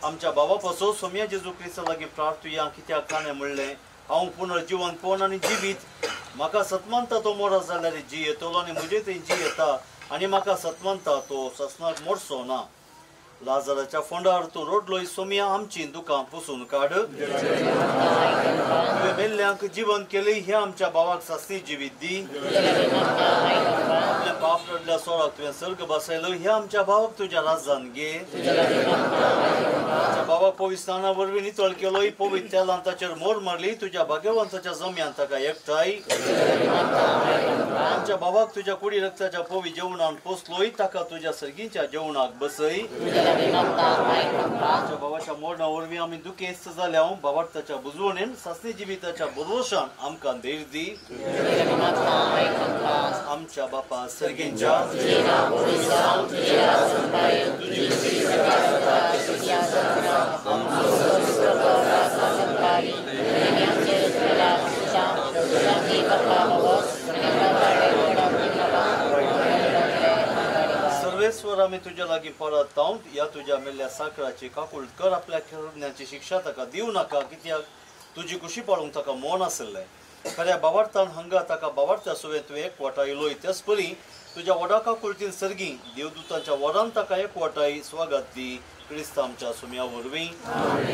आमच्या भावा पासून सोम्या जेजू क्रिस्ता लागीं प्रार्थुया. कित्याक ताणें म्हणलें, हांव पुनर्जिवनपण आनी जिवीत, म्हाका सतमानता तो मोरस जाल्यार जियेतलो आनी म्हजे थंय जियेता आनी म्हाका सतमानता तो ससनाक मोरचो ना. लाजाराच्या फोंडार तूं रोडलोय सोम्या आमची दुकां पुसून काड. तुवें मेल्ल्यांक जिवन केलें ह्या आमच्या भावाक सासणी जिवीत दी. आपल्या पाप रडल्या सोळाक तुवें सर्ग बसयलो ह्या आमच्या भावाक तुज्या राजान घे. आमच्या भावाक पवित्र स्नाना वरवीं नितळ केलोय, पवित्र तेलान ताचेर मोर मारली, तुज्या भाग्यवंताच्या जम्यान ताका एकठांय. आमच्या भावाक तुज्या कुडी रक्ताच्या पवी जेवणान पोसलोय, ताका तुज्या सर्गींच्या जेवणाक बसय. आमच्या भावाच्या मरणा वरवीं आमी दुखेस्त जाल्या. भावार्थाच्या बुजवणेन सासणी जिविताच्या भरवशान आमकां धैर्य दी. आमच्या बापा सर्गींच्या सर्वेस्वर आमी तुज्या लागीं परत हांव ह्या तुज्या मेल्ल्या साकराची काकूळ कर. आपल्या खेळण्याची शिक्षा ताका दिवं नाका, कित्याक तुजी कुशी पाळूंक ताका मन आसलें. खऱ्या बावार्थान हांगा ताका बावार्थ्या सुवें तुवें एकवटायलोय, तेच परी तुज्या व्हडा काकुळतीन सर्गी देवदूतांच्या वरान ताका एकवटाय स्वागत दी. क्रिस्त आमच्या सुम्या वरवीं.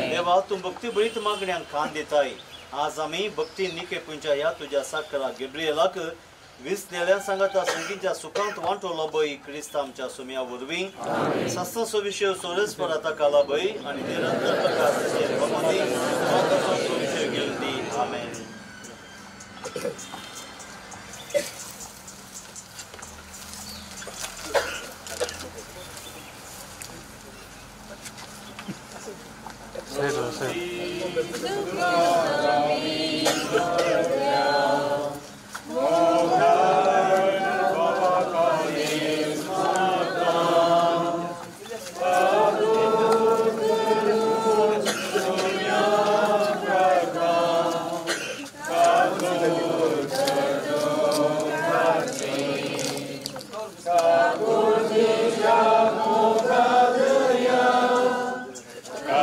देवा, तूं भक्ती भरीत मागण्यांक खान दिताय. आज आमी भक्ती निकेपुंच्या ह्या तुज्या साकरा गेब्रियलाक विसलेल्या सांगाता सर्गीच्या सुखांत वांटो लाभय. क्रिस्त आमच्या सुम्या वरवीं. सासनाचो विशय सोरेस्परा ताका लाभय आनी निरंतर प्रकाश विशय घेवन दी. आमेन.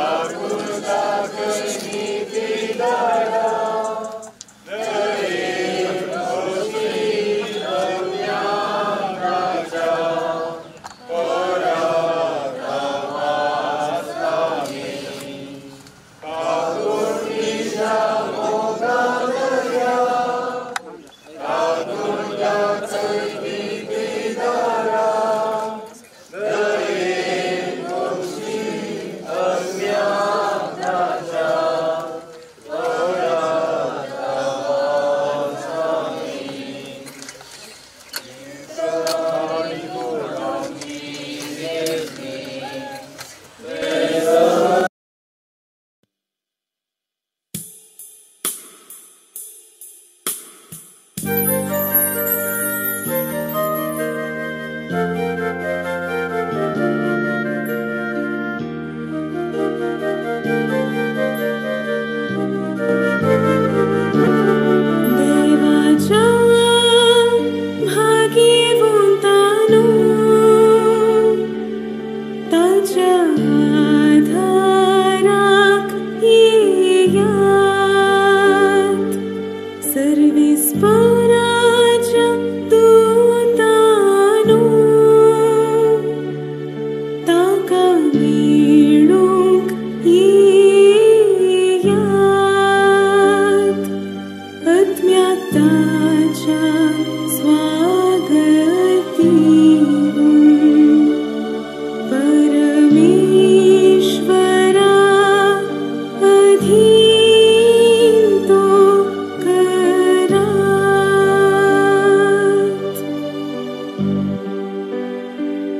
Kakuta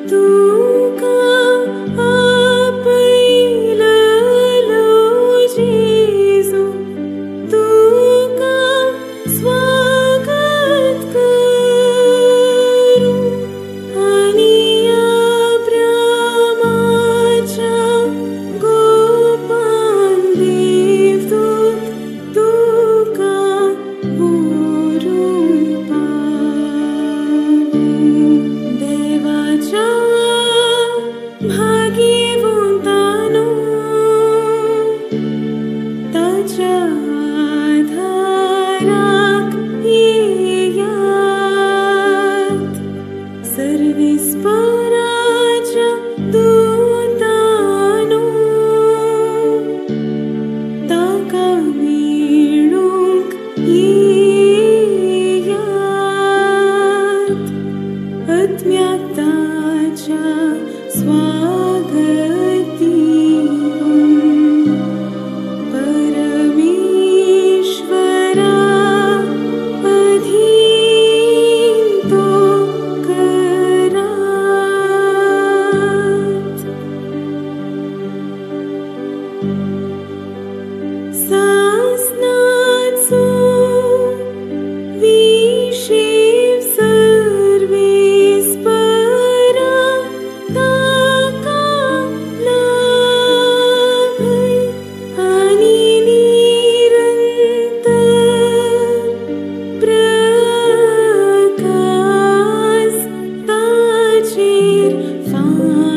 तुका आपयललो जेजू तुका स्वागत करूं आनी अब्रामाच्या गोपान देवदूत तुका व्हरूंक पावूं. देवाच्या भाग्यवंतानो ताच्या आधाराक येयात, सर्वेस्पराच्या दूतानो ताका मेळूंक येयात, आत्म्याक ताच्या स्वागत दिवूं. परमेश्वरा अधीन तो करात. सासनाचो विशेव सर्वेस्परा ताका लाभय आनी निरंतर प्रकाश ताचेर फांकय.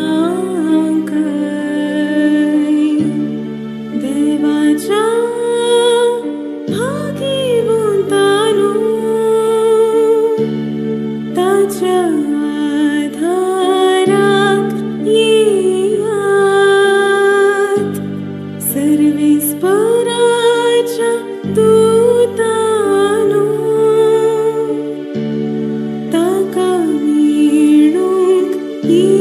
देवाच्या भाग्यवंतानो ताच्या आधाराक येयात, सर्वेस्पराच्या दूतानो ताका मेळूंक येयात.